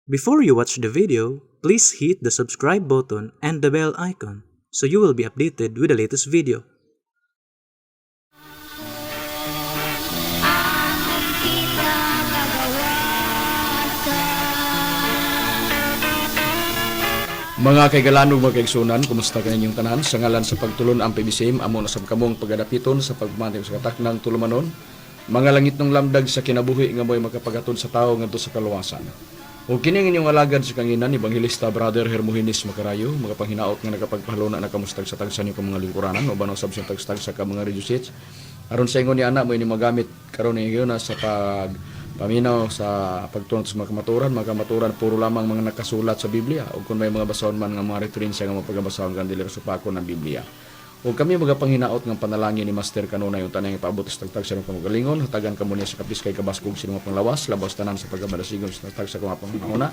Before you watch the video, please hit the subscribe button and the bell icon so you will be updated with the latest video. Mga kaigalan ug mga kaigsunan, kumusta kaninyong tanan? Sa ngalan sa pagtulon ang PBCM, amo na sab kamong pagadapiton sa pagmati sa kataknang tulumanon, mga langit ng lamdag sa kinabuhi nga mo'y makapagatod sa tao ngadto sa kaluwasan. Ug kini ang inyong alagad sa kanginan, Ebanghilista Brother Hermogenes Macarayo, mga panghinaot nga nakapagpahaluna na kamustag sa tagsa niyo mga lingkuranan, uban usab sa tagstag sa ka mga radio sets. Aron sa ingon ni ana mo ini magamit karon ni na sa pag paminaw sa pagtuon sa mga kamaturan puro lamang mga nakasulat sa Biblia o kung may mga basahon man nga mga referensya nga mapagabasahon kan dili ra supako ng Biblia. O kami magapanghinaot ng panalangin ni Master kanunay yung tanang ipaabot sa tagtag sa inyong kamagulingon, hatagan kamo niya sa kapis kay kabaskog sa inyong panglawas, labas tanan sa pagkabalasigon sa tagtag sa mga panghuna.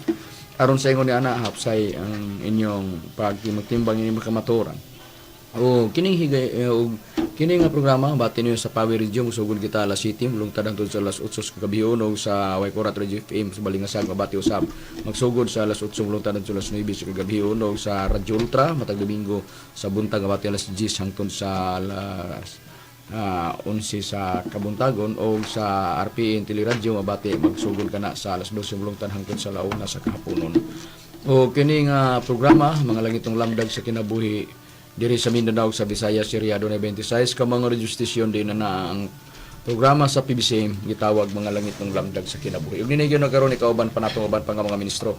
Aron sa ingon ni ana hapsay ang inyong pagtimbang inyong kamaturan. O kining higay og kini nga programa bati niyo sa Power Radio, musugod kita alas 7 mulungtad hangtod sa alas 8 sa kagabi og sa Waikorat Radio FM sa Balingasag mabati usab magsugod sa alas 8 mulungtad hangtod sa alas 9 sa kagabi og sa Radyo Ultra matag Domingo sa buntag mabati alas 10 hangtod sa alas 11 sa kabuntagon o sa RPN Teleradyo mabati magsugod kana sa alas 12 mulungtad hangtod sa launa sa kahaponon. O kini nga programa mga langitong lamdag sa kinabuhi diri sa Mindanao sa Visayas area dunay 26 ka mga radio station din na ang programa sa PBCM gitawag mga langitong lamdag sa kinabuhi. Ug ninigyon na karon ikauban pa nato uban pa nga mga ministro.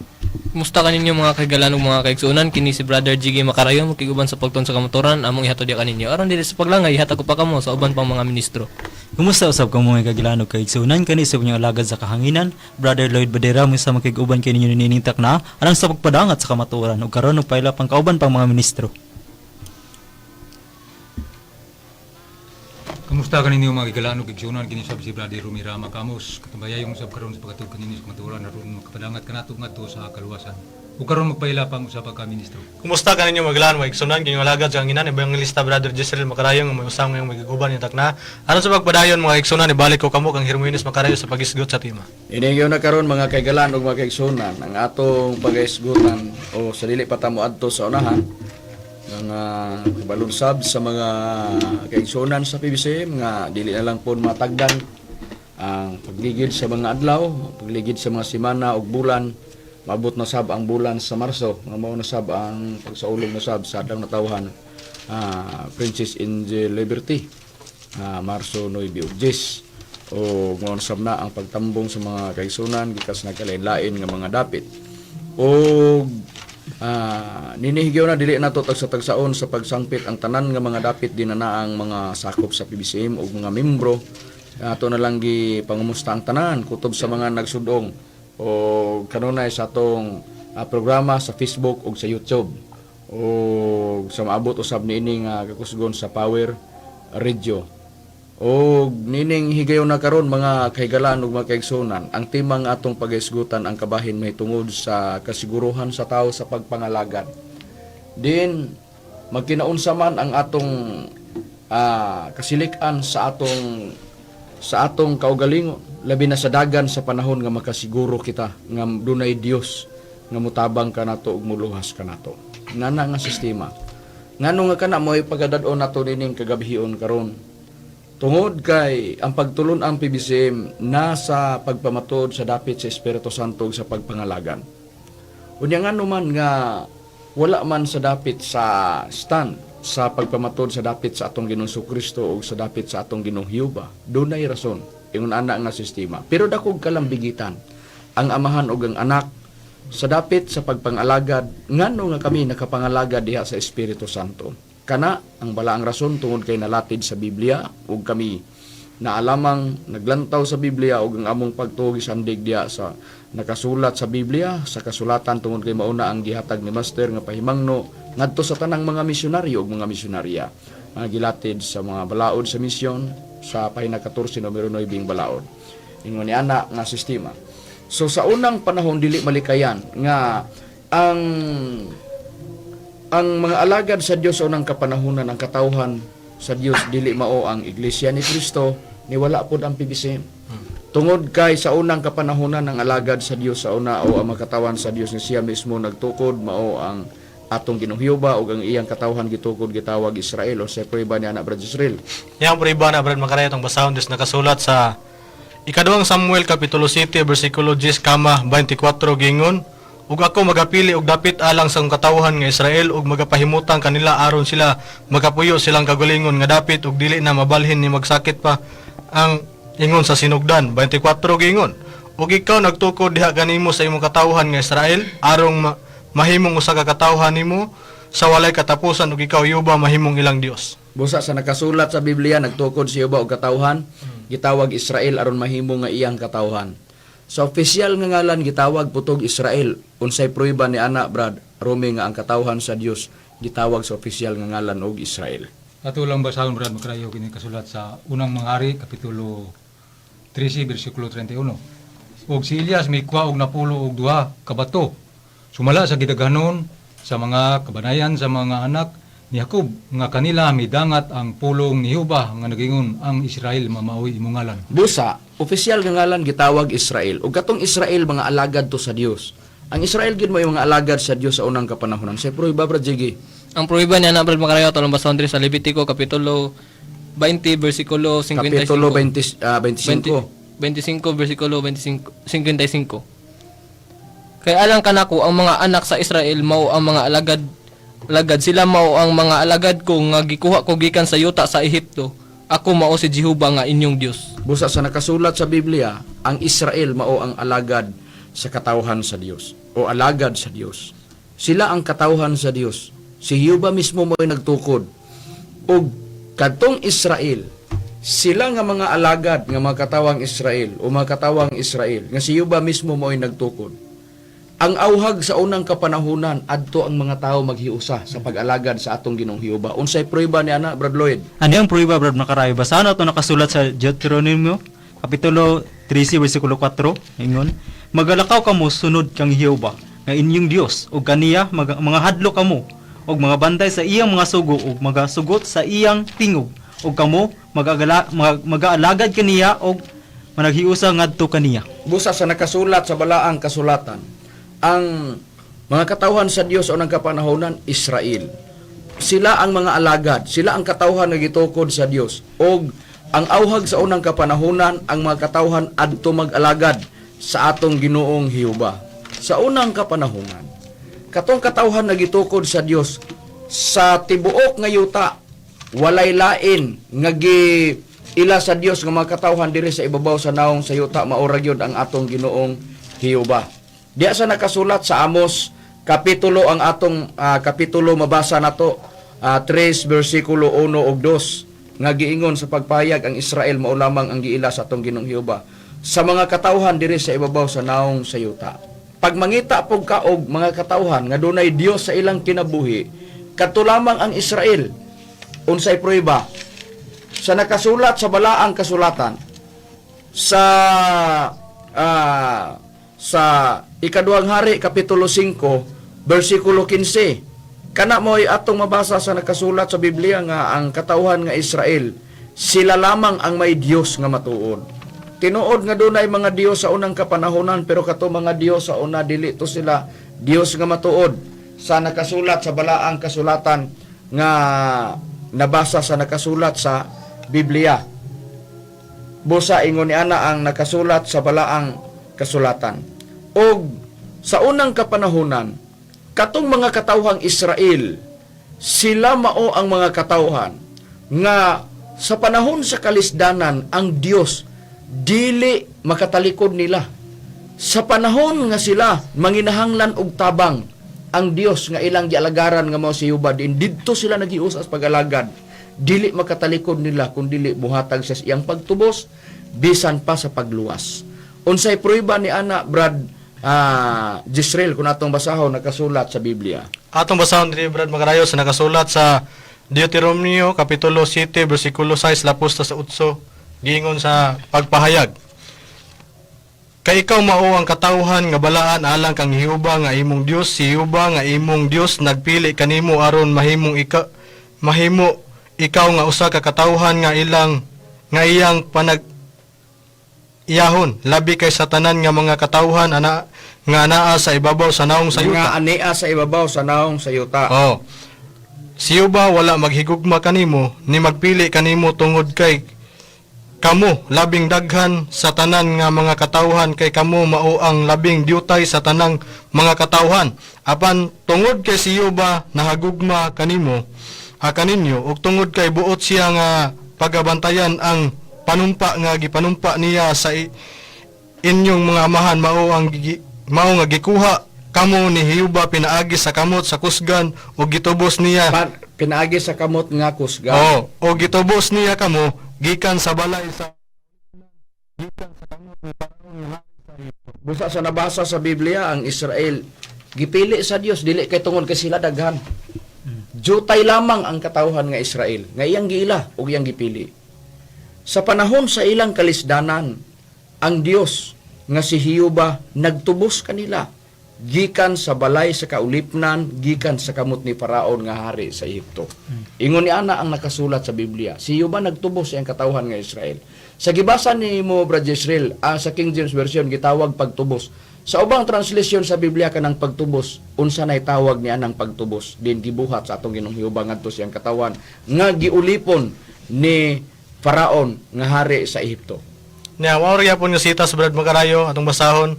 Kumusta kaninyo mga kaigalan ug mga kaigsuonan? Kini si Brother Jiggy Macarayo makiguban sa pagtuon sa kamaturan among ihatod diha kaninyo. Aron dili sa paglangay ihatag ko pa kamo sa uban pang mga ministro. Kumusta usab kamo mga kagilan ug kaigsuonan? Kani sa inyong alagad sa kahanginan, Brother Lloyd Badera, mo sa makig-uban kay ninyo niining takna alang sa pagpadangat sa kamatuoran ug karon og paila pang kauban pang mga ministro. Kamusta kaninyo mga gigalan ug igsuonan? Kini sab si Brother Rumirama Kamos katambayayong sab karon sa paghatod kaninyo sa kamatuoran aron makapadangat kanato ngadto sa kaluwasan. Ug karon magpaila pang usa pa ka ministro. Kumusta kaninyo maglan mga igsunan? Kining alagad sa kanginan, Evangelista Brother Jezreel Macarayo nga may usang ngayong magiguban ni takna. Aron sa pagpadayon mga igsunan, ibalik ko kamo kang Hermogenes Macarayo sa pagisgot sa tema. Inigyon na karon mga kaigalan ug mga kaigsuonan ang atong pagaisgutan o sa dili pa ta moadto sa unahan mga kabalunsab sa mga kaigsuonan sa PBCM nga dili na lang po matagdan ang pagligid sa mga adlaw, pagligid sa mga semana ug bulan. Maabot na sab ang bulan sa Marso, nga mao na sab ang pagsaulog na sab sa adlaw natawhan Princess Angel Liberty, Marso 9 ug 10 o mao na sab na ang pagtambong sa mga kaigsuonan gikas nagkalain-lain nga mga dapit. Og ninihigyaw na dili nato tagsa-tagsaon sa pagsangpit ang tanan nga mga dapit din na ang mga sakop sa PBCM ug mga membro. Ato na lang gi pangumusta ang tanan kutob sa mga nagsudong o kanunay sa atong programa sa Facebook ug sa YouTube o sa maabot usab niini nga kakusgon sa Power Radio. O nining higayon na karon mga kahigalaan ug mga kaigsunan, ang tema nga atong pagaisgutan ang kabahin mahitungod sa kasiguruhan sa tao sa pagpangalagad. Din magkinaunsa man ang atong kasilikan sa atong kaugalingon, labi na sa dagan sa panahon nga makasiguro kita nga dunay Dios nga mutabang kanato ug muluhas kanato. Ngana nga sistema. Ngano nga kana mo'y pagadad-on nato nining kagabhion karon? Tungod kay ang pagtulon ang PBCM nasa pagpamatod sa dapit sa Espiritu Santo ug sa pagpangalagan. Unya nga man nga wala man sa dapit sa stand sa pagpamatod sa dapit sa atong Ginoong Kristo ug sa dapit sa atong Ginoong Hiuba, dunay rason ingon ana nga sistema. Pero dakog kalambigitan ang amahan ug ang anak sa dapit sa pagpangalagad, ngano nga kami nakapangalagad diha sa Espiritu Santo. Kana ang balaang rason tungod kay nalatid sa Biblia ug kami naalamang naglantaw sa Biblia ug ang among pagtuo gisandig diha sa nakasulat sa Biblia, sa kasulatan, tungod kay mauna ang gihatag ni Master nga pahimangno ngadto sa tanang mga misyonaryo ug mga misyonarya, mga gilatid sa mga balaod sa misyon sa pahina 14 numero 9 balaod ingon ni ana nga sistema. So sa unang panahon dili malikayan nga ang mga alagad sa Dios sa unang kapanahonan, ang katawhan sa Dios dili mao ang Iglesia ni Kristo ni wala pod ang PBCM. Tungod kay sa unang kapanahonan ang alagad sa Dios sa una o ang makatawan sa Dios nga siya mismo nagtukod mao ang atong Ginoong Jehova ug ang iyang katawhan gitukod gitawag Israel. Unsay prueba ni ana, Brad Israel? Yang prueba na, Brad Makarayo, itong basahon des nakasulat sa Ikaduhang Samuel kapitulo 7 bersikulo 10 kama 24, gingon, "Ug ako magapili og dapit alang sa akong katawhan nga Israel ug magapahimutang kanila aron sila makapuyo silang kagalingon nga dapit ug dili na mabalhin ni magsakit pa ang ingon sa sinugdan." 24 gingon, "Ug ikaw nagtukod diha kanimo sa imong katawhan nga Israel arong mahimong usa ka katawhan nimo sa walay katapusan ug ikaw, Jehova, mahimong ilang Dios." Busa sa nakasulat sa Biblia, nagtukod si Jehova og katawhan, gitawag Israel aron mahimo nga iyang katawhan. Sa opisyal nga ngalan gitawag putog Israel. Unsay prueba ni ana, Brad Rome, nga ang katawhan sa Dios gitawag sa opisyal nga ngalan og Israel? Ato lang basahon, Brad Makarayo, kini kasulat sa Unang Mga Hari kapitulo 13 bersikulo 31. "Og si Elias mikuha og 92 ka bato sumala sa gidaghanon sa mga kabanayan sa mga anak ni Jacob nga kanila midangat ang pulong ni Jehova nga nagingon, 'Ang Israel mamaoy imong ngalan.'" Busa, opisyal nga ngalan gitawag Israel. Ug katong Israel mga alagad to sa Dios. Ang Israel gid mo yung mga alagad sa Dios sa unang kapanahonan. Sa prueba, Brad Jiggy? Ang prueba niya na, Brad Makarayo, atong basahon diri sa Levitico kapitulo 20 bersikulo 55. Kapitulo 20, 25. 25 bersikulo 25 55. "Kay alang kanako ang mga anak sa Israel mao ang mga alagad alagad sila mao ang mga alagad ko nga gikuha ko gikan sa yuta sa Ehipto. Ako mao si Jehova nga inyong Dios." Busa sa nakasulat sa Biblia, ang Israel mao ang alagad sa katawhan sa Dios o alagad sa Dios. Sila ang katawhan sa Dios. Si Jehova mismo mo'y nagtukod. Og kadtong Israel, sila nga mga alagad nga mga katawang Israel o mga katawang Israel nga si Jehova mismo mo'y nagtukod. Ang auhag sa unang kapanahunan, adto ang mga tao maghiusa sa pag-alagad sa atong Ginoong Jehova. Unsay prueba ni ana, Brad Lloyd? Ano ang prueba, Brad Makarayo? Basahan nato nakasulat sa Deuteronomio, Kapitulo 13, versikulo 4, ingon, "Magalakaw kamo sunod kang Jehova, nga inyong Dios, ug kaniya mga hadlo kamo, ug mga bantay sa iyang mga sugo, ug magasugot sa iyang tingog, ug kamo magaalagad kaniya ug managhiusa ngadto kaniya." Busa sa nakasulat sa balaang kasulatan, ang mga katawhan sa Dios o ng kapanahonan, Israel. Sila ang mga alagad, sila ang katawhan nga gitukod sa Dios. Og ang auhag sa unang kapanahonan, ang mga katawhan adto mag-alagad sa atong Ginoong Jehova. Sa unang kapanahonan, katong katawhan nga gitukod sa Dios sa tibuok nga yuta, walay lain nga gi ila sa Dios nga mga katawhan diri sa ibabaw sa naong sa yuta, maura gyud ang atong Ginoong Jehova. Diya sa nakasulat sa Amos kapitulo, ang atong kapitulo mabasa nato 3 bersikulo 1 ug 2 nga giingon sa pagpayag ang Israel mao lamang ang giila sa atong Ginoong Jehova sa mga katawhan diri sa ibabaw sa naong sa yuta. Pag mangita pug ka og mga katawhan nga dunay Dios sa ilang kinabuhi, kadto lamang ang Israel. Unsay prueba? Sa nakasulat sa balaang kasulatan sa Ikaduhang Hari kapitulo 5 bersikulo 15, kana mo'y atong mabasa sa nakasulat sa Biblia nga ang katawhan nga Israel, sila lamang ang may Dios nga matuod. Tinuod nga dunay mga Dios sa unang kapanahonan, pero kato mga Dios sa una, dili to sila Dios nga matuod sa nakasulat sa balaang kasulatan nga nabasa sa nakasulat sa Biblia. Busa ingon ni ana ang nakasulat sa balaang kasulatan. Og sa unang kapanahonan, katong mga katawhang Israel, sila mao ang mga katawhan nga sa panahon sa kalisdanan ang Dios dili makatalikod nila. Sa panahon nga sila manginahanglan og tabang, ang Dios nga ilang gialagaran nga mao si Jehova din didto sila nagiusas pag-alagad. Dili makatalikod nila kung dili muhatag sa iyang pagtubos bisan pa sa pagluwas. Unsay prueba ni ana, Brad Jisrael, kung atong basahon nakasulat sa Biblia? Atong basahon diri, Brad Magarayo, sa nakasulat sa Deuteronomio kapitulo 7 bersikulo 6 lapos ta sa 8, giingon sa pagpahayag, "Kay ikaw mao ang katawhan nga balaan alang kang Jehova nga imong Dios. Si Jehova nga imong Dios nagpili kanimo aron mahimo ikaw nga usa ka katawhan nga ilang nga iyang panag iyahon labi kay sa tanan nga mga katawhan ana nga anaa sa ibabaw sa naong sa Nga yuta. anea sa ibabaw sa naong sa yuta. Oh. Siyo ba wala maghigugma kanimo ni magpili kanimo tungod kay kamo labing daghan sa tanan nga mga katawhan, kay kamo mao ang labing diutay sa tanang mga katawhan? Apan tungod kay siyo ba nahagugma kanimo a kaninyo, ug tungod kay buot siya nga pagabantayan ang panumpa nga gipanumpa niya sa inyong mga amahan, mao nga gikuha kamo ni Jehova pinaagi sa kamot sa kusgan ug gitubos niya. Pinaagi sa kamot nga kusgan. Oo, o gitubos niya kamo gikan sa balay sa Busa sa nabasa sa Biblia, ang Israel gipili sa Dios dili kay tungod kay sila daghan. Jutay lamang ang katawhan nga Israel nga iyang giila ug iyang gipili. Sa panahon sa ilang kalisdanan, ang Dios nga si Jehova nagtubos kanila gikan sa balay sa kaulipnan, gikan sa kamot ni Faraon nga hari sa Ehipto. Ingon ni ana ang nakasulat sa Biblia. Si Jehova nagtubos sa iyang katawhan nga Israel. Sa gibasa ni mo, Brad Israel, sa King James Version gitawag pagtubos. Sa ubang translation sa Biblia kanang pagtubos, unsa nay tawag ni anang pagtubos din gibuhat sa atong Ginoong Jehova ngadto sa iyang katawan nga giulipon ni Faraon nga hari sa Ehipto. Nya mao ra gyapon nga sitas, Brad Makarayo, atong basahon.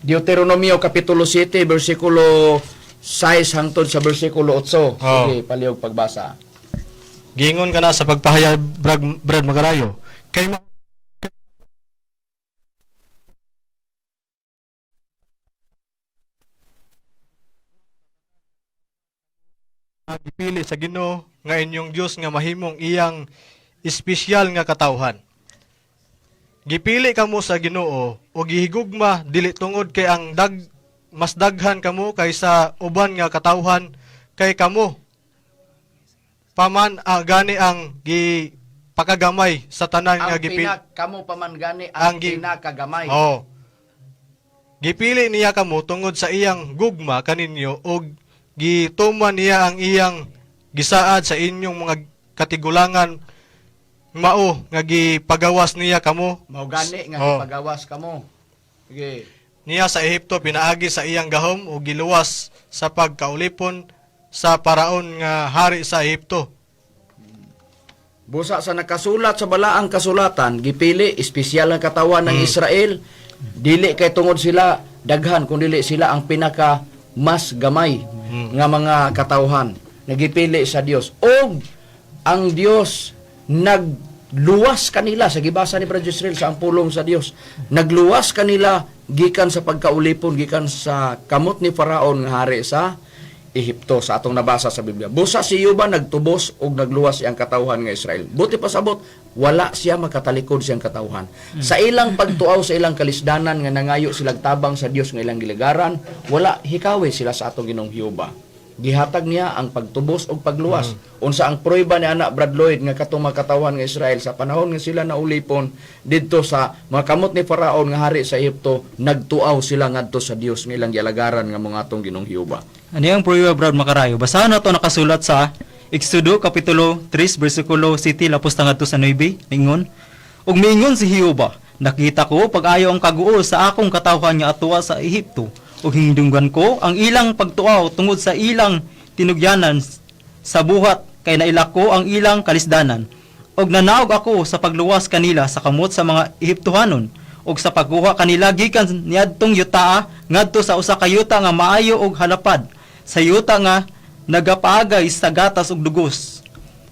Deuteronomio kapitulo 7 bersikulo 6 hangtod sa bersikulo 8. Oh. Sige, palihog pagbasa. Giingon kana sa pagpahayag, Brad Makarayo, kay gipili sa Ginoo nga inyong Dios nga mahimong iyang espesyal nga katawhan. Gipili kamo sa Ginoo ug gihigugma dili tungod kay ang mas daghan kamo kaysa uban nga katawhan, kay kamo paman gani ang gipakagamay sa tanan nga Ang gipili. kamo paman gani ang Ang pinakagamay. Oo. Gipili niya kamo tungod sa iyang gugma kaninyo ug gituman niya ang iyang gisaad sa inyong mga katigulangan, mao nga gipagawas niya kamo Mao gani nga Oh. gipagawas kamo. Sige. niya sa Ehipto pinaagi sa iyang gahom ug giluwas sa pagkaulipon sa paraon nga hari sa Ehipto. Busa sa nakasulat sa balaang kasulatan, gipili espesyal ang katawan ng Israel. Dili kay tungod sila daghan, kun dili sila ang pinaka mas gamay nga mga katawhan nga gipili sa Dios. Og ang Dios nagluwas kanila sa gibasa ni Brother Israel sa ang pulong sa Dios. Nagluwas kanila gikan sa pagkaulipon, gikan sa kamot ni Faraon nga hari sa Ehipto sa atong nabasa sa Biblia. Busa si Yuba nagtubos og nagluwas iyang katawhan nga Israel. Buti pasabot, wala siya makatalikod siyang katawhan. Sa ilang pagtuaw sa ilang kalisdanan nga nangayo silang tabang sa Dios nga ilang giligaran, wala hikawi sila sa atong Ginoong Jehova. Gihatag niya ang pagtubos og pagluwas. Unsa ang prueba ni anak, Brad Lloyd, nga katong mga katawhan nga Israel sa panahon nga sila naulipon didto sa mga kamot ni Faraon nga hari sa Ehipto, nagtuaw sila ngadto sa Dios nga ilang gialagaran nga mga atong Ginoong Jehova. Ano yung prueba, Brad Makarayo? Basahan na ito nakasulat sa Exodo Kapitulo 3, versikulo 7, lapos na ngadto sa 9, mingon. Ug miingon si Jehova, nakita ko pag-ayo ang kaguol sa akong katawhan nga atuwa sa Ehipto, ug hingdunggan ko ang ilang pagtuaw tungod sa ilang tinugyanan sa buhat, kay nailak ko ang ilang kalisdanan. Ug nanaog ako sa pagluwas kanila sa kamot sa mga Ehiptohanon ug sa pagkuha kanila gikan niadtong yutaa ngadto sa usa ka yuta nga maayo og halapad, sa yuta nga nagapaagay sa gatas ug dugos,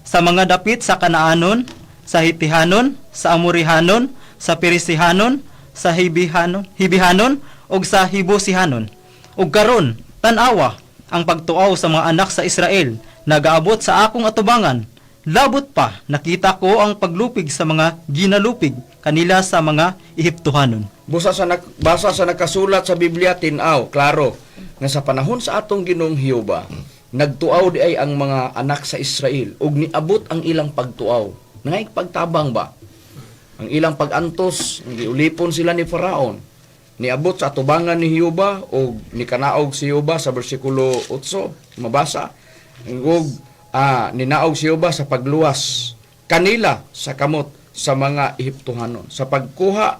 sa mga dapit sa Kanaanon, sa Hitihanon, sa Amorihanon, sa Perisihanon, sa Hibihanon ug sa Hibusihanon. Ug karon, tan-awa ang pagtuaw sa mga anak sa Israel nagaabot sa akong atubangan. Labot pa, nakita ko ang paglupig sa mga ginalupig kanila sa mga Ehiptohanon. Busa sa basa sa nakasulat sa Biblia, tin-aw, klaro nga sa panahon sa atong Ginoong Jehova, nagtuaw di ay ang mga anak sa Israel ug niabot ang ilang pagtuaw. Nangay pagtabang ba? Ang ilang pag-antos, giulipon sila ni Faraon. Niabot sa atubangan ni Jehova og nikanaog si Jehova sa bersikulo 8, mabasa. Ug ninaog si Jehova sa pagluwas kanila sa kamot sa mga Ehiptohanon sa pagkuha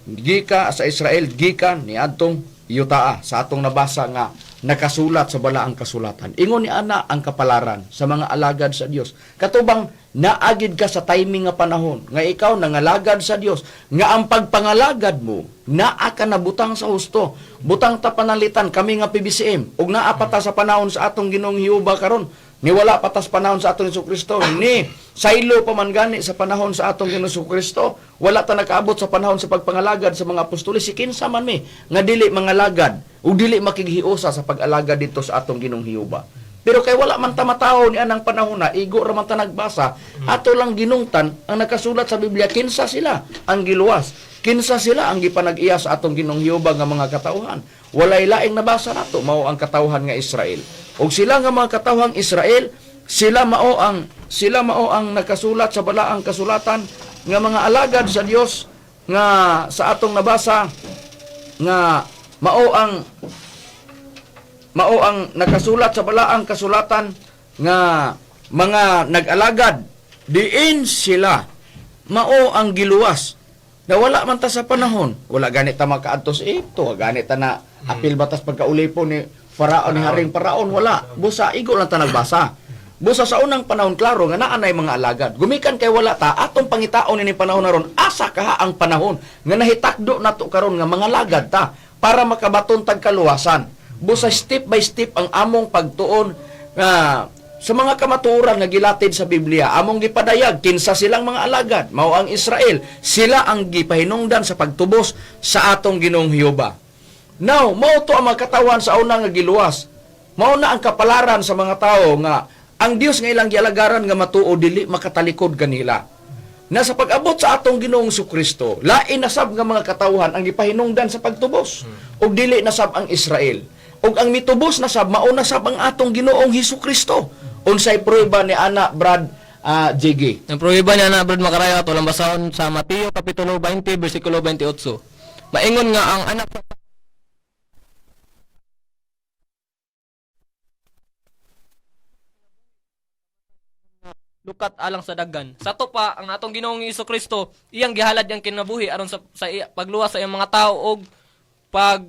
gika sa Israel gikan niadtong yutaa sa atong nabasa nga nakasulat sa balaang kasulatan. Ingon ni ana ang kapalaran sa mga alagad sa Dios. Katubang naagid ka sa timing nga panahon nga ikaw nangalagad sa Dios, nga ang pagpangalagad mo naa ka nabutang sa husto. Butang ta panalitan kami nga PBCM ug naa pa ta sa panahon sa atong Ginoong Jehova karon, ni wala pa tas panahon sa atong Kristo, ni saylo pa man gani sa panahon sa atong Ginoong Kristo, wala ta nakaabot sa panahon sa pagpangalagad sa mga apostoles. Si kinsa man mi nga dili mangalagad ug dili makighiusa sa pag-alagad dito sa atong Ginoong Jehova. Pero kay wala man ta matawo ni anang panahon na igo ra man ta nagbasa, ato lang ginungtan ang nakasulat sa Biblia, kinsa sila ang giluwas, kinsa sila ang gipanag-iya sa atong Ginoong Jehova nga mga katawhan. Walay laing nabasa nato, mao ang katawhan nga Israel. Ug sila nga mga katawhang Israel, sila mao ang nakasulat sa balaang kasulatan nga mga alagad sa Dios nga sa atong nabasa nga mao ang nakasulat sa balaang kasulatan nga mga nag-alagad, diin sila mao ang giluwas na wala man ta sa panahon, wala ganit ta makaadto sa Ehipto, ganit ta na apil batas pagkaulipon ni Faraon, ni Haring Paraon, wala. Busa igo lang ta nagbasa. Busa sa unang panahon, klaro nga naa nay mga alagad gumikan kay wala ta atong pangitaon ini panahon na ron, asa kaha ang panahon nga nahitakdo nato karon nga mga alagad ta para makabaton tag kaluwasan. Busa step by step ang among pagtuon nga sa mga kamatuoran nga gilatid sa Biblia, among gipadayag kinsa silang mga alagad, mao ang Israel, sila ang gipahinungdan sa pagtubos sa atong Ginoong Jehova. Now, mao to ang mga katawan sa una nga giluwas. Mao na ang kapalaran sa mga tao nga ang Dios nga ilang gialagaran nga matuo dili makatalikod kanila. Na sa pag-abot sa atong Ginoong Kristo, lain na sab nga mga katawhan ang gipahinungdan sa pagtubos ug dili na sab ang Israel. Ug ang mitubos na sab, mao na sab ang atong Ginoong Hesus Kristo. Unsay prueba ni ana, Brad JG? Ang pruweba niya na, Brad Makarayo, ato lang basahon sa Mateo Kapitulo 20, versikulo 28. Maingon nga ang anak sa lukat alang sa daggan. Sa to pa, ang atong Ginoong Hesus Kristo, iyang gihalad ang kinabuhi aron sa pagluwas sa iyang mga tao og pag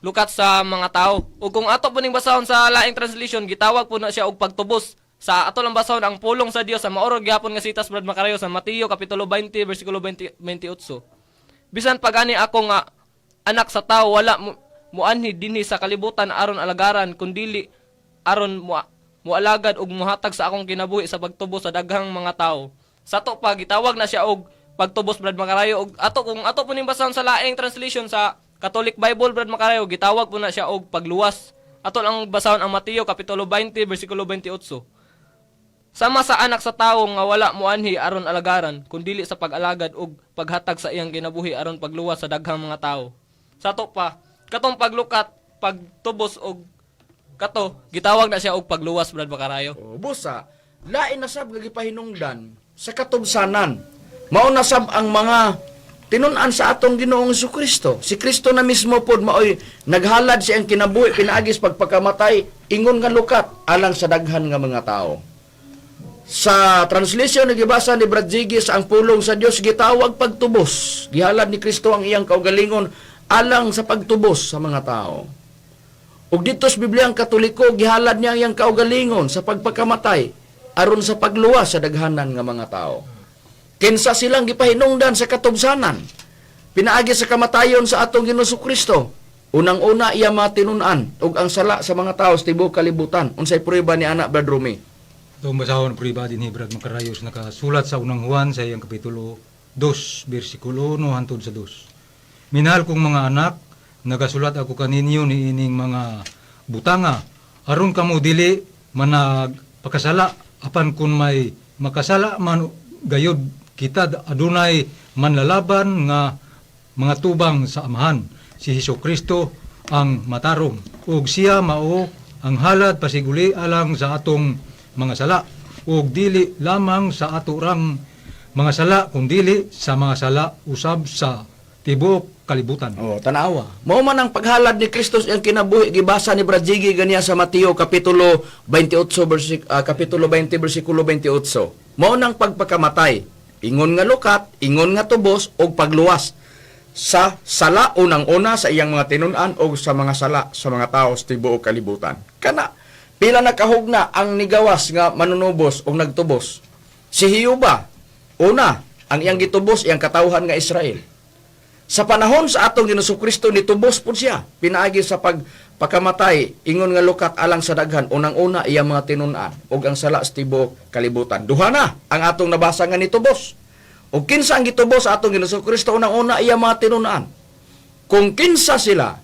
lukat sa mga tao. Ug kung ato po ning basahon sa laing translation, gitawag po na siya og pagtubos. Sa ato lang basahon ang pulong sa Dios sa maorog gihapon nga sitas, Brad Makarayo, sa Mateo kapitulo 20 bersikulo 20, 28. Bisan pagani ako nga anak sa tao wala muanhi dinhi sa kalibutan aron alagaran, kundili aron mualagad ug muhatag sa akong kinabuhi sa pagtubos sa daghang mga tao. Sa to pa, gitawag na siya og pagtubos, Brad Makarayo, og ato kung ato po ning basahon sa laing translation sa Catholic Bible, Brad Makarayo, gitawag po na siya og pagluwas. Ato lang basahon ang Mateo kapitulo 20 bersikulo 28. Sama sa anak sa tawo nga wala moanhi aron alagaran, kundili sa pag-alagad ug paghatag sa iyang kinabuhi aron pagluwas sa daghang mga tao. Sa to pa, katong paglukat, pagtubos og kato, gitawag na siya og pagluwas, Brad Makarayo. O, busa, lain na sab nga gipahinungdan sa katubsanan. Mao na sab ang mga tinun-an sa atong Ginoong Kristo. Si Kristo na mismo pod maoy naghalad sa iyang kinabuhi pinaagis pagpakamatay ingon nga lukat alang sa daghan nga mga tao. Sa translation nga gibasa ni Brad Ziggy sa ang pulong sa Dios, gitawag pagtubos. Gihalad ni Kristo ang iyang kaugalingon alang sa pagtubos sa mga tao. Ug dito sa Biblia ang Katoliko, gihalad niya ang iyang kaugalingon sa pagpakamatay aron sa pagluwas sa daghanan nga mga tao. Kinsa silang gipahinungdan sa katubsanan pinaagi sa kamatayon sa atong Ginoong Kristo. Unang-una, iya matinun-an ug ang sala sa mga tao sa tibuok kalibutan. Unsay prueba ni ana, Brad Rumi? Itong basahon pribadi ni Brad Macarayos nakasulat sa unang Juan sa iyang kapitulo 2, bersikulo 1 hantod sa 2. Minahal kong mga anak, nagasulat ako kaninyo ni ining mga butanga aron kamo dili managpakasala, apan kun may makasala man gayud kita, adunay manlalaban nga mga tubang sa Amahan, si Hesus Kristo ang matarong, ug siya mao ang halad pasiguli alang sa atong mga sala, ug dili lamang sa aturang mga sala kundili sa mga sala usab sa tibuok kalibutan. Oh, tanawa. Mao man ang paghalad ni Kristo sa iyang kinabuhi, gibasa ni Brad Ziggy ganiya sa Mateo kapitulo 28 kapitulo 20 bersikulo 28. Mao nang pagpakamatay. Ingon nga lukat, ingon nga tubos og pagluwas sa sala unang-una sa iyang mga tinun-an o sa mga sala sa mga tao sa tibuok kalibutan. Kana pila na kahugna ang nigawas nga manunubos o nagtubos. Si Hiyuba, una, ang iyang gitubos iyang katawhan nga Israel. Sa panahon sa atong Ginoong Kristo nitubos pud siya pinaagi sa pagpakamatay ingon nga lukat alang sa daghan, unang-una iyang mga tinun-an ug ang sala sa tibuok kalibutan. Duha na ang atong nabasa nga nitubos. Ug kinsa ang gitubos sa atong Ginoong Kristo? Unang-una iyang mga tinun-an. Kung kinsa sila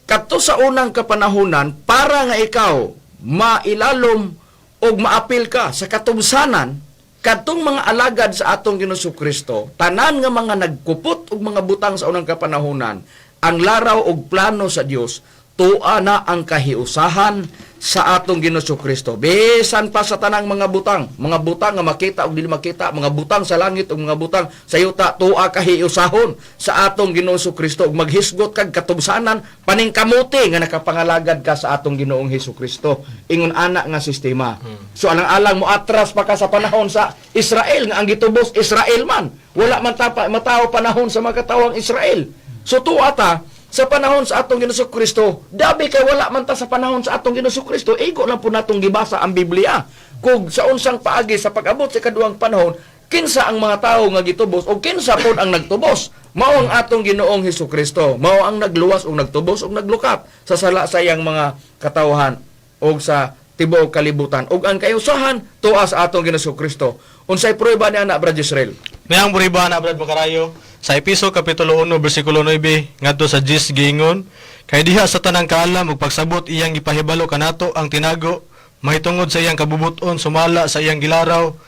kadto sa unang kapanahunan, para nga ikaw mailalom og maapil ka sa katubsanan kadtong mga alagad sa atong Ginoong Kristo, tanan nga mga nagkupot og mga butang sa unang kapanahunan, ang laraw og plano sa Dios, tua na ang kahiusahan sa atong Ginoong Kristo. Bisan pa sa tanang mga butang nga makita ug dili makita, mga butang sa langit ug mga butang sa yuta, tua kahiusahon sa atong Ginoong Kristo ug maghisgot kag katubsanan paningkamuti nga nakapangalagad ka sa atong Ginoong Hesus Kristo. Ingon ana nga sistema. So alang-alang mo atras pa ka sa panahon sa Israel nga ang gitubos Israel man. Wala man tapa matawo panahon sa mga katawang Israel. So tuwa ta sa panahon sa atong Ginoong Kristo, dabi kay wala man ta sa panahon sa atong Ginoong Kristo, igo lang po natong gibasa ang Biblia. Kung sa unsang paagi sa pag-abot sa kaduang panahon, kinsa ang mga tawo nga gitubos o kinsa pod ang nagtubos? Mao ang atong Ginoong Hesus Kristo. Mao ang nagluwas o nagtubos o naglukat sa sala sa iyang mga katawhan o sa tibuok kalibutan. Ug ang kayusahan tuwa sa atong Ginoong Kristo. Unsay prueba ni ana, Brad Israel? Mayang puriba na, Brad Makarayo, sa Episo kapitulo 1 bersikulo 9 ngadto sa 10 giingon, kay diha sa tanang kaalam ug pagsabot iyang gipahibalo kanato ang tinago mahitungod sa iyang kabubuton sumala sa iyang gilaraw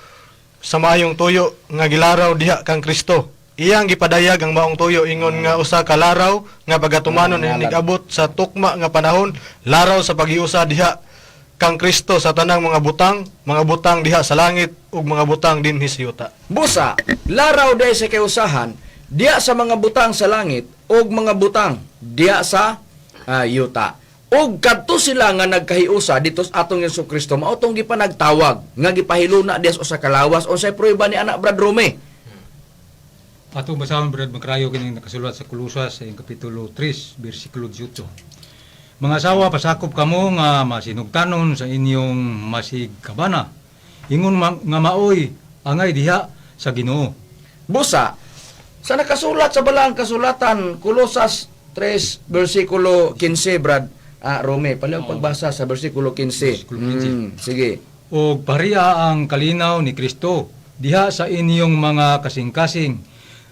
sa maayong tuyo nga gilaraw diha kang Kristo. Iyang gipadayag ang maong tuyo ingon nga usa ka laraw nga pagatumanon inig-abot sa tukma nga panahon, laraw sa paghiusa diha kang Kristo sa tanang mga butang diha sa langit ug mga butang dinhi sa yuta. Busa, laraw day sa kausahan, diya sa mga butang sa langit ug mga butang diya sa yuta. Ug kadto sila nga nagkahiusa dito sa atong Hesus Kristo, mao tong gipanagtawag nga gipahiluna diya sa usa ka lawas. Unsay prueba ni anak, Brad Rome? Atong basahon, Brad Makrayo, kining nakasulat sa Kolosas sa iyang kapitulo 3 bersikulo 18. Mga asawa, pasakop kamo nga masinugtanon sa inyong masigkabana. Ingon nga maoy angay diha sa Ginoo. Busa, sa nakasulat sa balaang kasulatan, Kolosas 3 bersikulo 15, Brad Rome, palihog pagbasa sa bersikulo 15. Bersikulo 15. Sige. Og paria ang kalinaw ni Kristo diha sa inyong mga kasing-kasing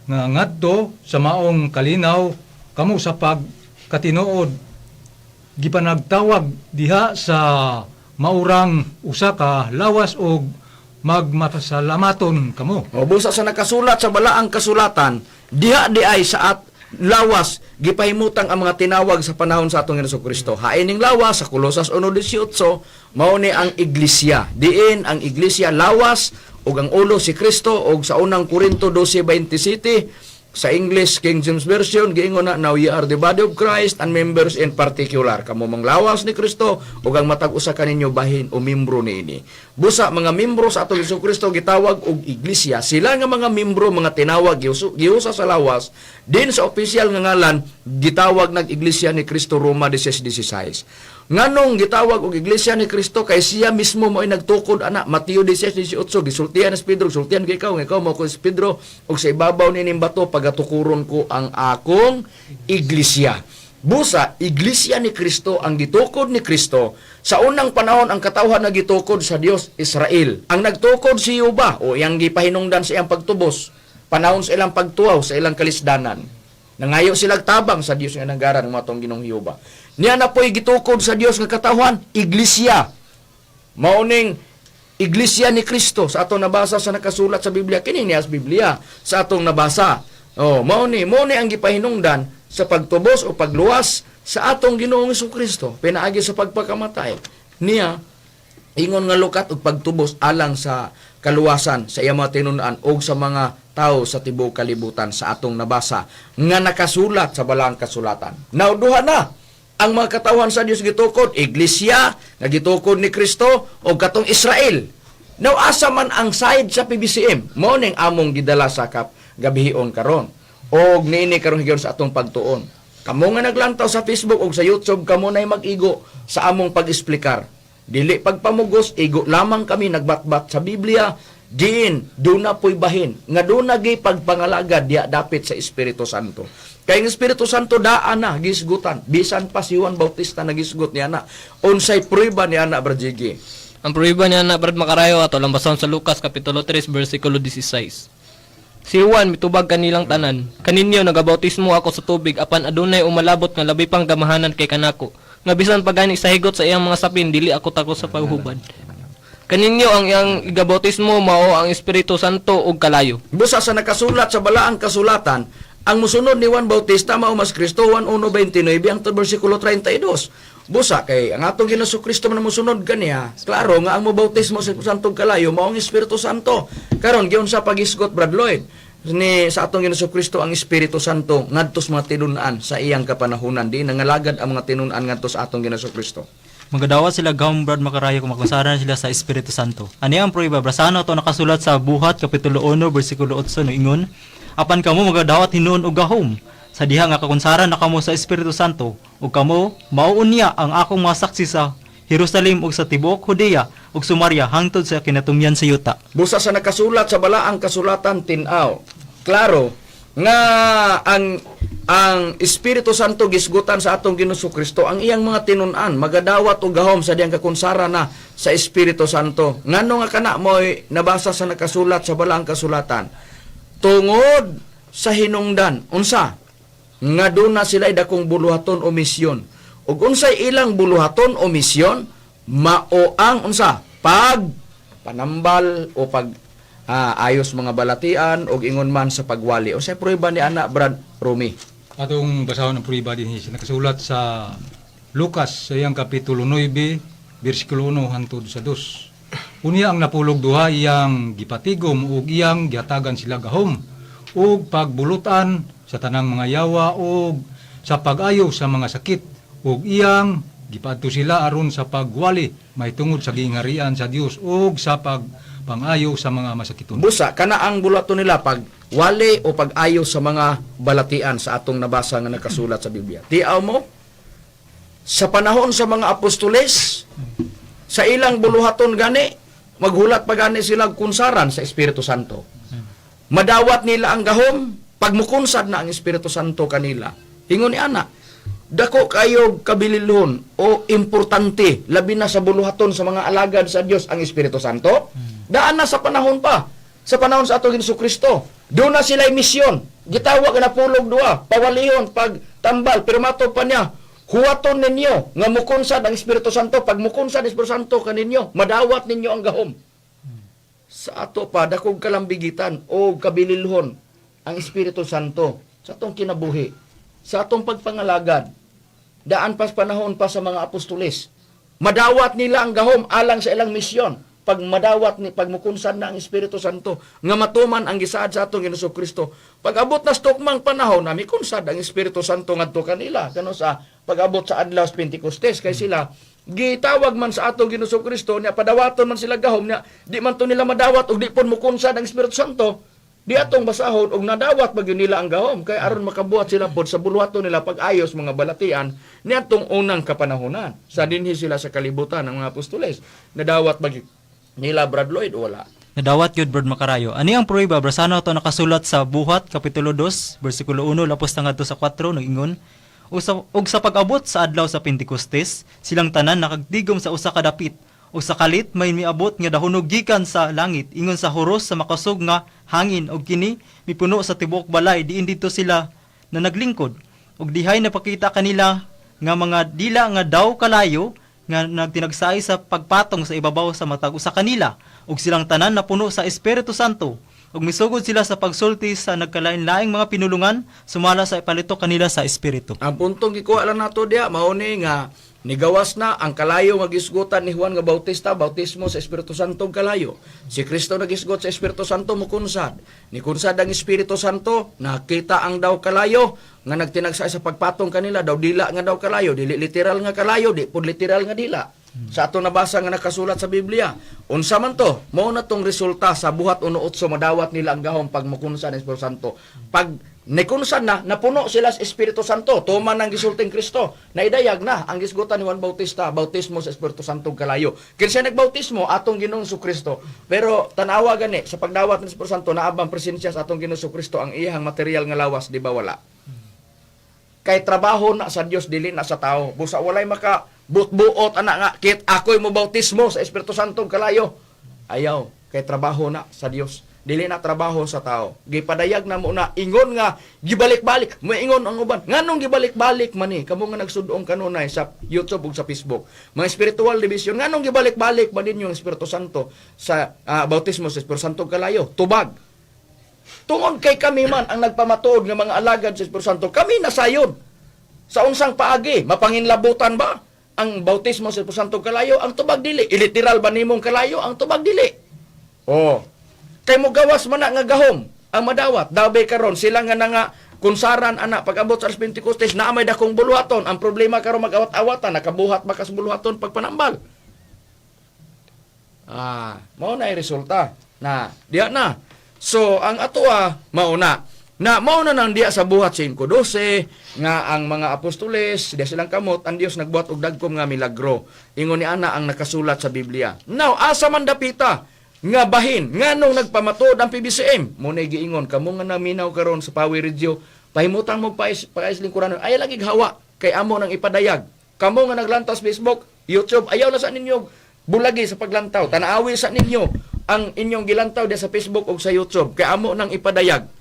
nga ngadto sa maong kalinaw kamo sa pagkatinuod gipanagtawag diha sa maurang usa ka lawas og magmapasalamaton kamo. O busa sa nakasulat sa balaang kasulatan, diha di ay sa at lawas gipahimutang ang mga tinawag sa panahon sa atong Hesus Kristo. Hain ning lawas sa Kolosas 1:18, mao ni ang iglesia. Diin ang iglesia lawas ug ang ulo si Kristo. Ug sa unang Korinto 12:27 sa English King James Version giingon na, "Now ye are the body of Christ and members in particular." Kamo mang lawas ni Kristo ug ang matag usa kaninyo bahin o membro niini. Busa mga membro sa atong Hesus Kristo gitawag og iglesia. Sila nga mga membro, mga tinawag giusa sa lawas din sa opisyal nga ngalan gitawag nag Iglesia ni Kristo, Roma 16:16. Nganong gitawag og Iglesia ni Kristo? Kay siya mismo mo'y nagtukod ana. Mateo 16:18, gisultihan ni Pedro, "Sultihan kay ikaw nga ikaw mao ko si Pedro ug sa ibabaw nining bato pagatukuron ko ang akong iglesia." Busa, Iglesia ni Kristo ang gitukod ni Kristo. Sa unang panahon, ang katawhan na gitukod sa Dios, Israel. Ang nagtukod si Yuba o iyang gipahinungdan sa iyang pagtubos, panahon sa ilang pagtuaw, sa ilang kalisdanan. Nangayo silang tabang sa Dios nga nanggaran ng matong Ginoong Hiuba. Niya na po'y gitukod sa Dios nga katawhan, Iglesia. Mauning Iglesia ni Kristo sa atong nabasa sa nakasulat sa Biblia, kini niya sa Biblia sa atong nabasa. Oh, mao ni ang gipahinungdan sa pagtubos o pagluwas sa atong Ginoong Kristo pinaagi sa pagpakamatay niya ingon nga lukat ug pagtubos alang sa kaluwasan sa iyang mga tinun-an og sa mga tao sa tibuok kalibutan sa atong nabasa nga nakasulat sa balaang kasulatan. Now duha na ang mga katawhan sa Dios gitukod, iglesia nga gitukod ni Kristo o katong Israel. Now asa man ang side sa PBCM? Mao ning among gidala sa kap gabihion karon. Og niini karon higayon sa atong pagtuon. Kamo nga naglantaw sa Facebook og sa YouTube, kamo nay mag-igo sa among pag-eksplikar. Dili pagpamugos, igo lamang kami nagbatbat sa Biblia, diin duna po'y bahin nga duna gi pagpangalagad diya dapit sa Espiritu Santo. Kay ang Espiritu Santo daan na gisgutan, bisan pa si Juan Bautista nagisgot niya na. Unsay prueba niya na, Brad Jiggy? Ang prueba niya na, Brad Makarayo, ato lang basahon sa Lucas kapitulo 3 versikulo 16. Si Juan mitubag kanilang tanan, "Kaninyo nagabautismo ako sa tubig, apan adunay umalabot nga labi pang gamahanan kay kanako, nga bisan pa gani sa higot sa iyang mga sapin dili ako takos sa paghubad. Kaninyo ang iyang igabautismo mao ang Espiritu Santo ug kalayo." Busa sa nakasulat sa balaang kasulatan, ang musunod ni Juan Bautista mao mas Kristo, Juan 1:29 ang versikulo 32. Busa kay ang atong Ginoong Kristo man musunod kaniya, klaro nga ang mobautismo sa Espiritu Santo ug kalayo mao ang Espiritu Santo. Karon giunsa pagisgot, Brad Lloyd, ni sa atong Ginoong Kristo ang Espiritu Santo ngadto sa mga tinun-an sa iyang kapanahunan, di nangalagad ang mga tinun-an ngadto sa atong Ginoong Kristo? Magadawat sila gahom, Brad Makarayo, kung makunsaran sila sa Espiritu Santo. Ani ang prueba, basano to nakasulat sa Buhat kapitulo 1 bersikulo 8 no ingon, "Apan kamo magadawat hinuon og gahom sa diha nga kakunsaran na kamo sa Espiritu Santo, ug kamo mao unya ang akong mga saksi sa Jerusalem ug sa tibuok Judea ug Samaria hangtod sa kinatumyan sa yuta." Busa sa nakasulat sa balaang kasulatan, tin-aw. Klaro nga ang Espiritu Santo gisgutan sa atong Ginoong Kristo ang iyang mga tinun-an magadawat og gahom sa diyang kakunsara na sa Espiritu Santo. Ngano nga kana mo'y nabasa sa nakasulat sa balaang kasulatan? Tungod sa hinungdan unsa nga doon na sila dakong buluhaton o misyon. Ug unsay ilang buluhaton o misyon? Mao ang unsa? Pag panambal o pag ayos mga balatian og ingon man sa pagwali. Unsay prueba ni ana, Brad Rumi? Atong basahon ang prueba dinhi sa nakasulat sa Lucas sa iyang kapitulo 9 bersikulo 1 hangtod sa 2. Unya ang napulog duha iyang gipatigom ug iyang gihatagan sila gahom ug pagbulutan sa tanang mga yawa ug sa pag-ayo sa mga sakit, ug iyang gipadto sila aron sa pagwali mahitungod sa gingharian sa Dios ug sa pagpangayo sa mga masakiton. Busa kana ang buluhaton nila, pag wali o pag-ayo sa mga balatian sa atong nabasa nga nakasulat sa Biblia. Tiaw mo sa panahon sa mga apostoles, sa ilang buluhaton gani, maghulat pa gani sila kunsaran sa Espiritu Santo. Madawat nila ang gahom pagmukunsad na ang Espiritu Santo kanila. Ingon ni ana, dako kayo kabililhon o importante labi na sa buluhaton sa mga alagad sa Dios ang Espiritu Santo. Daan na sa panahon pa, sa panahon sa atong Ginoong Kristo. Doon na sila misyon. Gitawag na pulog duha, pawalihon pag tambal, pero matod pa niya, "Huwaton ninyo nga mukunsad ang Espiritu Santo. Pag mukunsad ang Espiritu Santo kaninyo, madawat ninyo ang gahom." Sa ato pa, dakog kalambigitan o kabililhon ang Espiritu Santo sa atong kinabuhi, sa atong pagpangalagad. Daan pas panahon pa sa mga apostoles. Madawat nila ang gahom alang sa ilang misyon. Pag madawat ni pag mukunsad na ang Espiritu Santo nga matuman ang gisaad sa atong Ginoong Kristo. Pag abot na sa tukmang panahon na mikunsad ang Espiritu Santo ngadto kanila kano sa pag-abot sa adlaw sa Pentecostes, kay sila gitawag man sa atong Ginoong Kristo niya, padawaton man sila gahom niya, di man to nila madawat og di pon mukunsad ang Espiritu Santo. Di atong basahon og nadawat ba gyud nila ang gahom kay aron makabuhat sila pod sa buluhaton nila pag-ayos mga balatian niadtong unang kapanahonan sa dinhi sila sa kalibutan ng mga apostoles. Nadawat ba gyud nila, Brad Lloyd, o wala? Nadawat gyud, Brad Makarayo. Ani ang prueba, brasano to nakasulat sa Buhat kapitulo 2 bersikulo 1 lapos na ngadto sa 4 nag-ingon, "Ug sa pag-abot sa adlaw sa Pentecostes, silang tanan nakagtigom sa usa ka dapit. Ug sa kalit may miabot nga dahunog gikan sa langit ingon sa huros sa makasog nga hangin, ug kini mipuno sa tibuok balay diin didto sila na naglingkod. Ug dihay napakita kanila nga mga dila nga daw kalayo nga nagtinagsaay sa pagpatong sa ibabaw sa matag usa kanila, ug silang tanan napuno sa Espiritu Santo ug misugod sila sa pagsulti sa nagkalain-laing mga pinulungan sumala sa ipalito kanila sa Espiritu." Ang puntong gikuha lang nato diya mao ni nga nigawas na ang kalayo nga gisgutan ni Juan nga Bautista, bautismo sa Espiritu Santo ug kalayo. Si Kristo nagisgot sa Espiritu Santo, mukunsad. Nikunsad ang Espiritu Santo, nakita ang daw kalayo nga nagtinagsaay sa pagpatong kanila, daw dila nga daw kalayo, dili literal nga kalayo, di pud literal nga dila. Sa ato nabasa nga nakasulat sa Biblia. Unsa man to? Mao na tong resulta sa Buhat 1:8, madawat nila ang gahom pag mukunsan ang Espiritu Santo. Pag nikunsan na, napuno sila sa Espiritu Santo. Tuman ang gisulting Kristo. Naidayag na ang gisgutan ni Juan Bautista, bautismo sa Espiritu Santo ug kalayo. Kinsa nagbautismo? Atong Ginoong Kristo. Pero tanawa gani sa pagdawat ng Espiritu Santo, naa bang presensya sa atong Ginoong Kristo ang iyang material nga lawas, di ba wala? Kay trabaho na sa Dios, dili na sa tao. Busa walay maka buot-buot ana nga kit ako'y mo bautismo sa Espiritu Santo ug kalayo. Ayaw, kay trabaho na sa Dios, dili na trabaho sa tao. Gipadayag na mo na ingon nga gibalik-balik. Moingon ang uban, nganong gibalik-balik man ni kamo nga nagsudong kanunay sa YouTube ug sa Facebook, mga spiritual division, nganong gibalik-balik man ninyo ang Espiritu Santo sa bautismo sa Espiritu Santo ug kalayo? Tubag, tungod kay kami man ang nagpamatuod nga mga alagad sa Espiritu Santo, kami nasayod. Sa unsang paagi, mapanginlabutan ba ang bautismo sa Espiritu Santo kalayo? Ang tubag, dili. Iliteral ba nimong kalayo? Ang tubag, dili. Oh. Kay mo gawas man na nga gahom ang madawat. Dabe karon sila nga nga kunsaran ana pag-abot sa alas Pentecostes naa may dakong buluhaton. Ang problema karon mag-awat-awatan, nakabuhat ba kas buluhaton pagpanambal? Mao na ay resulta na diya na. So ang atoa mao na. Na mao na nang diya sa Buhat 5:12 nga ang mga apostoles diya silang kamot ang Dios nagbuhat og dagkom nga milagro. Ingon ni ana ang nakasulat sa Biblia. Now asa man dapita nga bahin nganong nagpamatuod ang PBCM? Mo na giingon kamo nga naminaw karon sa Power Radio, pahimutang mo pais pais lingkuran ay lagi hawa kay amo nang ipadayag. Kamo nga naglantaw sa Facebook, YouTube, ayaw na sa ninyo bulagi sa paglantaw. Tanaawi sa ninyo ang inyong gilantaw diya sa Facebook o sa YouTube kay amo nang ipadayag.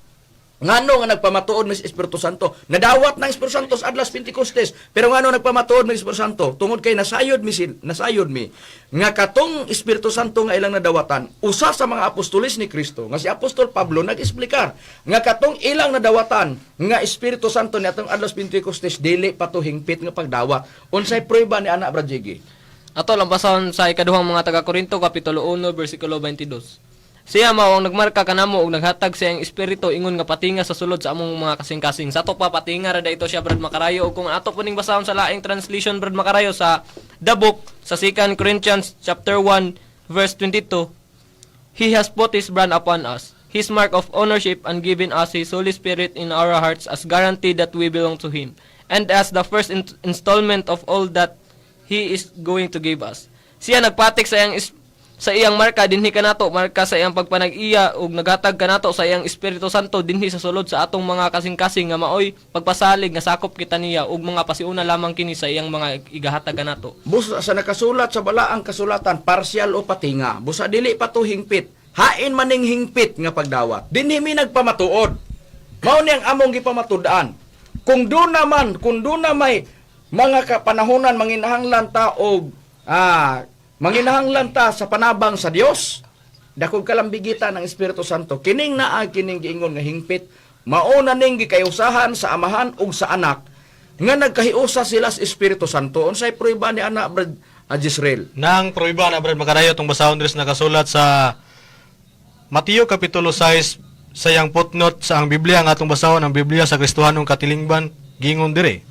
Ngano nga nagpamatuod mi sa Espiritu Santo? Nadawat ng Espiritu Santo sa Adlas Pentecostes. Pero ngano nagpamatuod mi sa Espiritu Santo? Tungod kay nasayod mi nasayod mi nga katong Espiritu Santo nga ilang nadawatan, usa sa mga apostoles ni Kristo nga si Apostol Pablo nag-eksplikar nga katong ilang nadawatan nga Espiritu Santo ni atong Adlas Pentecostes dili pa to hingpit nga pagdawat. Unsay prueba ni ana, Brad Jiggy? Ato lang basahon sa ikaduhang mga taga-Korinto kapitulo 1 bersikulo 22. Siya mao ang nagmarka kanamo ug naghatag sa iyang espiritu ingon nga patinga sa sulod sa among mga kasing-kasing. Sa ato pa, patinga ra ito siya, Brad Makarayo. Ug kung ato po ning basahon sa laing translation, Brad Makarayo, sa The Book sa 2 Corinthians chapter 1 verse 22, "He has put His brand upon us, His mark of ownership, and given us His Holy Spirit in our hearts as guarantee that we belong to Him, and as the first installment of all that He is going to give us." Siya nagpatik sa iyang marka dinhi kanato, marka sa iyang pagpanag-iya, ug naghatag kanato sa iyang Espiritu Santo dinhi sa sulod sa atong mga kasing-kasing nga maoy pagpasalig nga sakop kita niya ug mga pasiuna lamang kini sa iyang mga igahatag kanato. Busa sa nakasulat sa balaang kasulatan, partial o patinga. Busa dili pa to hingpit. Hain maning hingpit nga pagdawat. Dinhi mi nagpamatuod. Mao ni ang among gipamatud-an. Kung doon naman, kung doon na may mga kapanahonan manginahanglan ta og manginahanglan ta sa panabang sa Dios, dakog kalambigitan ng Espiritu Santo. Kining naa kining giingon nga hingpit, mao na ning gikayusahan sa Amahan ug sa Anak nga nagkahiusa sila sa Espiritu Santo. Unsay prueba ni ana, Brad Jisrael? Nang prueba na, Brad Makarayo, itong basahon diri sa nakasulat sa Mateo Kapitulo 6 sa iyang footnote sa ang Biblia nga atong basahon ang Biblia sa Kristohanong Katilingban, gingon dire: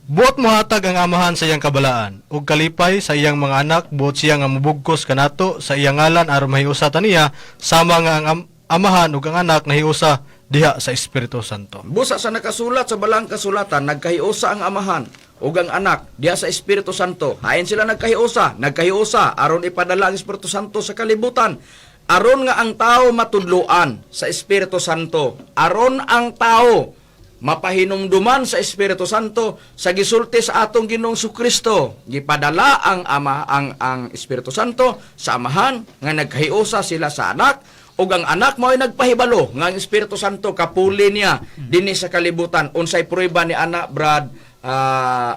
"Buot mohatag ang Amahan sa iyang kabalaan ug kalipay sa iyang mga anak, buot siya nga mobugkos kanato sa iyang ngalan aron mahiusa ta niya sama nga ang Amahan ug ang Anak nahiusa diha sa Espiritu Santo." Busa sa nakasulat sa balaang kasulatan, nagkahiusa ang Amahan ug ang Anak diha sa Espiritu Santo. Hain sila nagkahiusa? Nagkahiusa aron ipadala ang Espiritu Santo sa kalibutan. Aron nga ang tao matudloan sa Espiritu Santo. Aron ang tao mapahinumduman sa Espiritu Santo sa gisulti sa atong Ginoong Kristo. Gipadala ang Ama ang Espiritu Santo sa Amahan nga nagkahiusa sila sa Anak ug ang Anak mao'y nagpahibalo nga ang Espiritu Santo kapuli niya dinhi sa kalibutan. Unsay prueba ni ana, Brad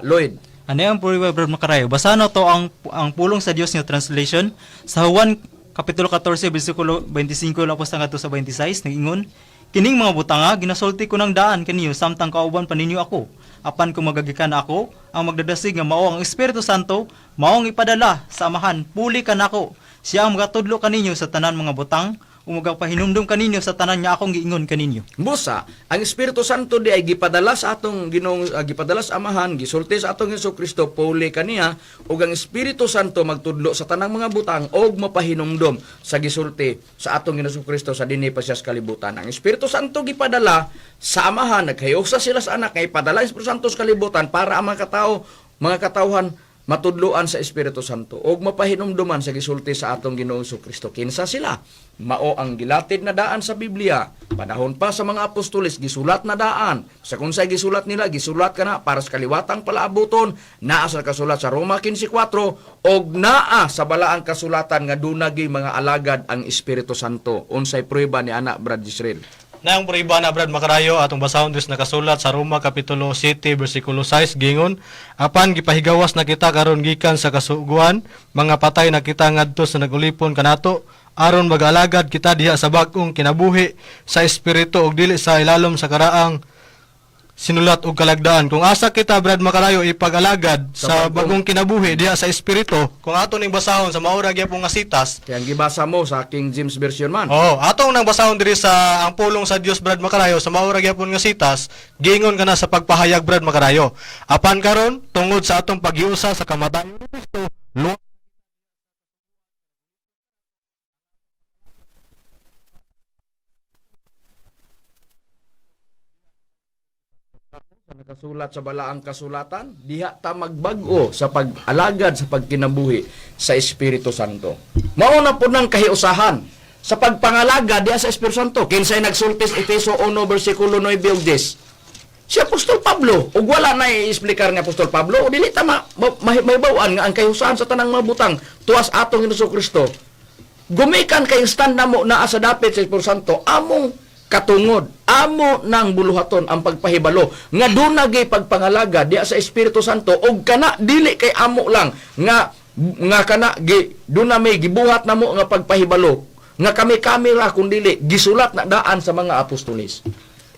Lloyd? Ano ang prueba, Brad Makarayo? Basa na to ang Pulong sa Dios nga translation sa Juan Kapitulo 14 bersikulo 25 lapos hanggadto sa 26, nag-ingon: "Kining mga butanga ginasulti ko ng daan kaniyo samtang kauban pa ninyo ako. Apan kung magagikan ako, ang magdadasig nga mao ang Espiritu Santo, mao ang ipadala sa Amahan puli kanako. Siya ang magatudlo kaninyo sa tanan mga butang Ug magapahinumdom kaninyo sa tanan nga akong giingon kaninyo. Busa, ang Espiritu Santo di ay gipadala sa atong Ginoong gipadala sa Amahan, gisulti sa atong Hesus Kristo puli kaniya ug ang Espiritu Santo magtudlo sa tanang mga butang og mapahinumdom sa gisulti sa atong Ginoong Kristo sa dinhi pa siya sa kalibutan. Ang Espiritu Santo gipadala sa Amahan, naghiusa sila sa anak nga ipadala ang Espiritu Santo sa kalibutan para ang mga katao, mga katawhan matudloan sa Espiritu Santo ug mapahinumduman sa gisulti sa atong Ginoong Kristo. Kinsa sila? Mao ang gilatid na daan sa Biblia. Panahon pa sa mga apostoles, gisulat na daan. Sa kung sa'y gisulat nila, gisulat kana para sa kaliwatang palaabuton, naa sa kasulat sa Roma 15:4 og naa sa balaang kasulatan nga dunagi mga alagad ang Espiritu Santo. Unsay prueba ni anak Brad Israel? Naang prueba na, Brad Makarayo, atong basahon dis nakasulat sa Roma kapitulo 7 bersikulo 6 gingon, apan gipahigawas na kita karon gikan sa kasuguan, mga patay na kita ngadto sa nagulipon kanato, aron mag-alagad kita diha sa bag-ong kinabuhi sa espiritu ug dili sa ilalom sa karaang sinulat og kalagdaan. Kung asa kita, Brad Makarayo, ipag-alagad sa bagong kinabuhi diha sa espiritu, kung ato ning basahon sa maura gyapon nga sitas. Kaya ang gibasa mo sa King James Version man. Oh, atong nang basahon diri sa ang pulong sa Dios, Brad Makarayo, sa maura gyapon nga sitas, giingon kana sa pagpahayag, Brad Makarayo. Apan karon tungod sa atong paghiusa sa kamatayon ni Kristo, Sa nakasulat sa balaang kasulatan, diha ta magbag-o sa pag-alagad sa pagkinabuhi sa Espiritu Santo. Mao na po ng kahiusahan sa pagpangalaga diha sa Espiritu Santo. Kinsay nagsulti sa Efeso 1 bersikulo 9 ug 10? Si Apostol Pablo, ug wala na i-explicar ni Apostol Pablo, o dili ta mahibaw-an nga ang kahiusahan sa tanang mga butang tuwas atong Hesus Kristo. Gumikan kay stand namo naa sa dapit sa Espiritu Santo, among katungod, amo nang buluhaton ang pagpahibalo nga duna gyud pagpangalaga diha sa Espiritu Santo og kana dili kay amo lang nga nga kana gi duna may gibuhat namo nga pagpahibalo nga kami-kami ra kun dili gisulat na daan sa mga apostoles.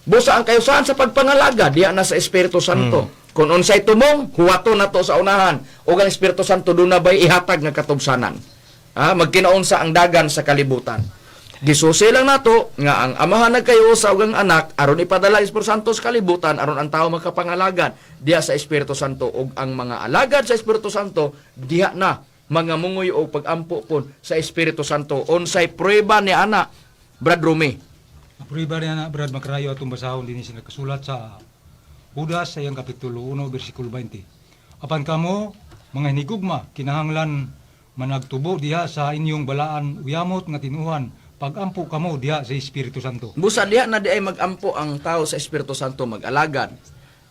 Busa ang kayusahan sa pagpangalaga diha na sa Espiritu Santo. Kung unsay tumong, huwato na to sa unahan ug ang Espiritu Santo duna bay ihatag nga katubsanan. Ah, magkinaunsa ang dagan sa kalibutan. Gisusi lang nato nga ang amahan nagkayusa ug ang anak aron ipadala ang Espiritu Santo sa kalibutan aron ang tao makapangalagad diha sa Espiritu Santo ug ang mga alagad sa Espiritu Santo diha na mga mungoy o pagampo pon sa Espiritu Santo. Unsay prueba ni ana, Brad Rumi? Prueba niya na, Brad Makrayo, atong basahon din siya nakasulat sa Judas sa iyang kapitulo 1, versikulo 20. Apan kamo, mga hinigugma, kinahanglan managtubo diha sa inyong balaan uyamot nga tinuhan, pagampo kamo diha sa Espiritu Santo. Busa diha na di ay magampo ang tao sa Espiritu Santo, mag-alagad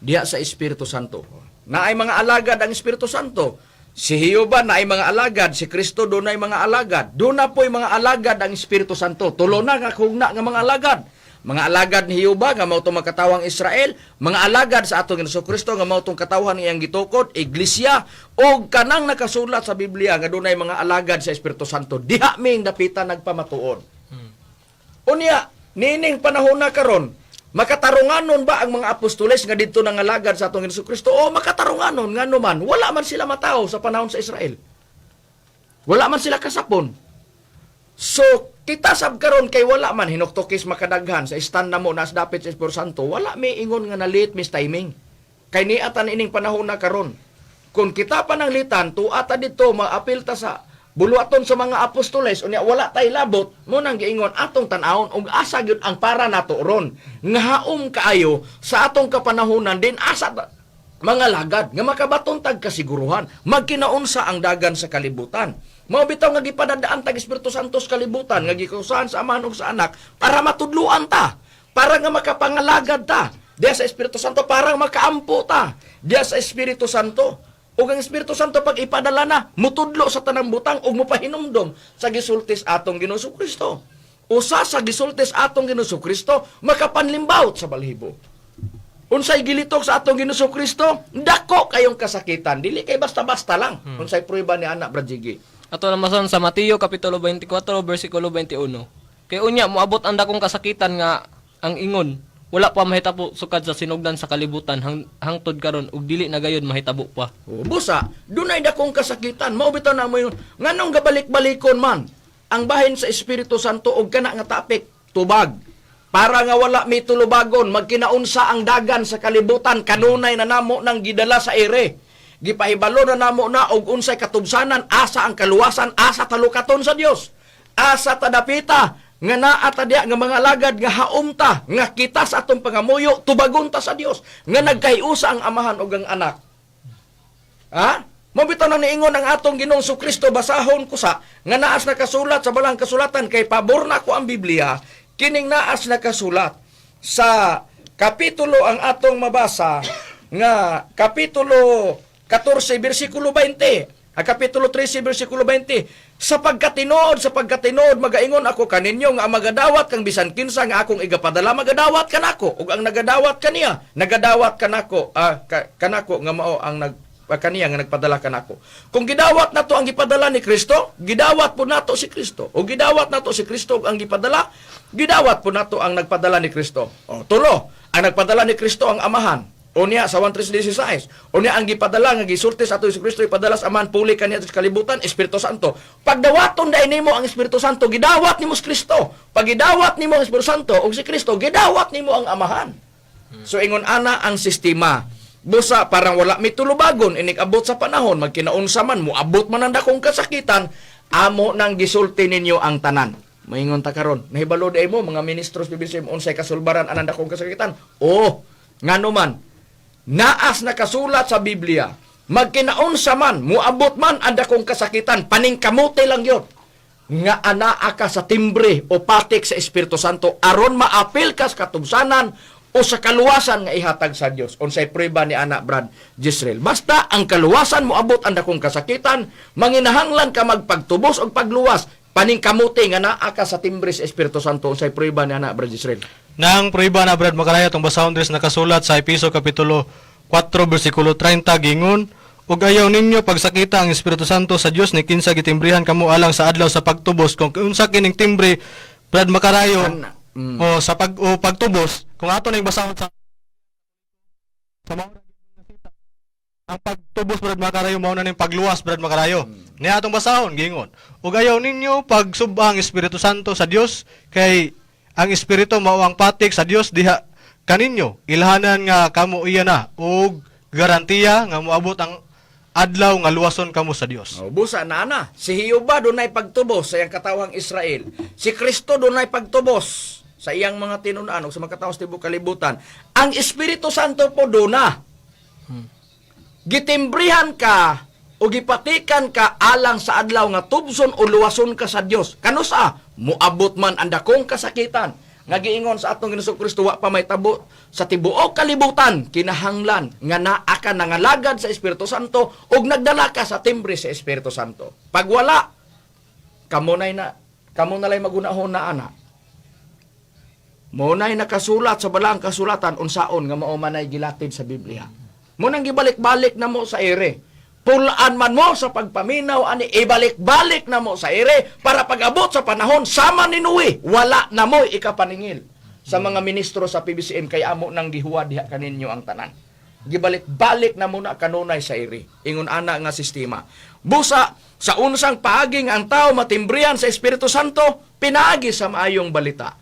diha sa Espiritu Santo. Na ay mga alagad ang Espiritu Santo. Si Hiyoba na ay mga alagad, si Kristo doon ay mga alagad. Doon na po'y mga alagad ang Espiritu Santo. Tulo na nga hugna nga mga alagad. Mga alagad ni Hiyoba nga mao tong makatawang Israel, mga alagad sa atong Hesus Kristo nga mao tong katawhan iyang gitukod, iglesia og kanang nakasulat sa Biblia nga dunay mga alagad sa Espiritu Santo. Diha ming dapitan nagpamatuod. Unya, nining panahon na karon, makatarunganon ba ang mga apostoles nga didto nangalagad sa atong Hesus Kristo? O makatarunganon ngano man, wala man sila matao sa panahon sa Israel. Wala man sila kasapon. So, kita sab karon kay wala man hinuktokis makadaghan sa stand na mo nas dapit sa Espiritu Santo, wala may ingon nga nalit mis timing. Kay niatan ining panahon na karon. Kung kita pa nang litan, tuwa ta dito, maapil ta sa buluaton sa mga apostoles, unya wala tay labot, mo nang giingon atong tan-awon ug asa gyud ang para nato ron. Nga haom kaayo sa atong kapanahonan din asa mga lagad nga makabaton tag kasiguruhan magkinaunsa ang dagan sa kalibutan. Mao bitaw nga gipadadaan tag Espiritu Santo sa kalibutan nga gikusahan sa Amahan ug sa Anak para matudluan ta, para nga makapangalagad ta diya sa Espiritu Santo, para makaampo ta diya sa Espiritu Santo. Ug ang Espiritu Santo pag ipadala na mutudlo sa tanang butang ug mopahinumdom sa gisultis atong Ginoong Kristo. Usa sa gisultis atong Ginoong Kristo makapanlimbawot sa balhibo. Unsay gilitok sa atong Ginoong Kristo, dako kayong kasakitan. Dili kay basta-basta lang. Unsay prueba ni anak Brad Jiggy? Ato namason sa Mateo kapitulo 24 bersikulo 21. Kay unya moabot ang dakong kasakitan nga ang ingon, wala pa mahitabo sukad sa sinugdan sa kalibutan hangtod karon ug dili na gayud mahitabo pa. O, busa, dunay dakong kasakitan. Mao bitaw na mo yun. Nganong gabalik-balikon man Ang bahin sa Espiritu Santo og kana nga topic, tubag. Para nga wala mi tulubagon, magkinaunsa ang dagan sa kalibutan, kanunay na namo nang gidala sa ere. Gipahibalo na namo na og unsay katubsanan, asa ang kaluwasan, asa talukaton sa Dios. Asa tadapita nga naa ta diya nga mga alagad nga haumta nga kita sa atong pangamuyo tubagon ta sa Dios nga nagkahiusa ang amahan ug ang anak. Ha? Mao bitaw na niingon ang atong Ginoong Kristo, basahon ko sa nga naas nakasulat sa balang kasulatan kay pabor na ko ang Biblia, kining naas nakasulat sa kapitulo ang atong mabasa nga kapitulo 14 bersikulo 20. Ang kapitulo 13 bersikulo 20, Sapagkat tinuod magaingon ako kaninyo nga ang magadawat kang bisan kinsa nga akong igapadala magadawat kanako, ug ang nagadawat kaniya nagadawat kanako, kanako nga mao ang nag kaniya nga nagpadala kanako. Kung gidawat nato ang gipadala ni Kristo, gidawat po nato si Kristo. O gidawat nato si Kristo ug ang gipadala, gidawat po nato ang nagpadala ni Kristo. O tulo, ang nagpadala ni Kristo ang Amahan. Unya sa 1:3:16. Unya ang gipadala nga gisulti sa ato si Kristo ipadala sa Amahan puli kaniya sa kalibutan, Espiritu Santo. Pagdawaton dai nimo ang Espiritu Santo, gidawat nimo si Kristo. Pag gidawat nimo ang Espiritu Santo ug si Kristo, gidawat nimo ang Amahan. So ingon ana ang sistema. Busa parang wala mi tulubagon inig abot sa panahon magkinaunsa man moabot man ang dakong kasakitan, amo nang gisulti ninyo ang tanan. Moingon ta karon, nahibalo day mo mga ministros PBCM unsay kasulbaran anang dakong kasakitan. Oh, ngano man naas nakasulat sa Biblia, magkinaunsa man moabot man ang dakong kasakitan, paningkamote lang yun nga anaa ka sa timbre o patik sa Espiritu Santo aron maapil ka sa katubsanan o sa kaluwasan nga ihatag sa Dios. Unsay prueba ni ana, Brad Jisrael? Basta ang kaluwasan moabot ang dakong kasakitan, manginahanglan ka magpagtubos og pagluwas, paningkamote nga naa ka sa timbre sa Espiritu Santo. Unsay prueba ni ana, Brad Jisrael? Nang prueba na, Brad Makarayo, itong basahon dres nakasulat sa Episo Kapitulo 4 versikulo 30, gingon, "Ug ayaw ninyo pagsakita ang Espiritu Santo sa Dios ni kinsa gitimbrihan kamo alang sa adlaw sa pagtubos." Kung unsa kining timbre, Brad Makarayo, Ana. O sa pag o pagtubos, kung ato ning basahon sa mao ang pagtubos, Brad Makarayo, mao na ning pagluwas, Brad Makarayo. Niya atong basahon, gingon, "Ug ayaw ninyo pagsub-a ang Espiritu Santo sa Dios, kay ang Espiritu mao ang patik sa Dios diha kaninyo, ilhanan nga kamo iya na ug garantiya nga moabot ang adlaw nga luwason kamo sa Dios." Oh, busa na ana. Si Jehova dunay pagtubos sa iyang katawhang Israel. Si Kristo dunay pagtubos sa iyang mga tinun-an ug sa mga katawhan sa tibuok kalibutan. Ang Espiritu Santo po duna. Gitimbrihan ka o gipatikan ka alang sa adlaw nga tubson o luwason ka sa Dios. Kanusa? Muabot man ang dakong kasakitan nga giingon sa atong Ginoong Kristo wa pa may tabo sa tibuok kalibutan, kinahanglan nga naa ka nangalagad sa Espiritu Santo ug nagdala ka sa timbre sa Espiritu Santo. Pag wala, kamo nay na kamo na lay magunahon na ana. Mao nay nakasulat sa balaang kasulatan unsaon nga mao man ay gilatid sa Biblia. Mo nang gibalik-balik na mo sa ere. Pulaan man mo sa pagpaminaw ani, ibalik-balik na mo sa ere para pag-abot sa panahon sama ni Noe, wala na mo ikapaningil sa mga ministro sa PBCM kay amo nang gihuwa diha kaninyo ang tanan. Gibalik-balik na muna kanunay sa ere. Ingon ana nga sistema. Busa sa unsang paaging ang tao matimbrihan sa Espiritu Santo, pinaagi sa maayong balita.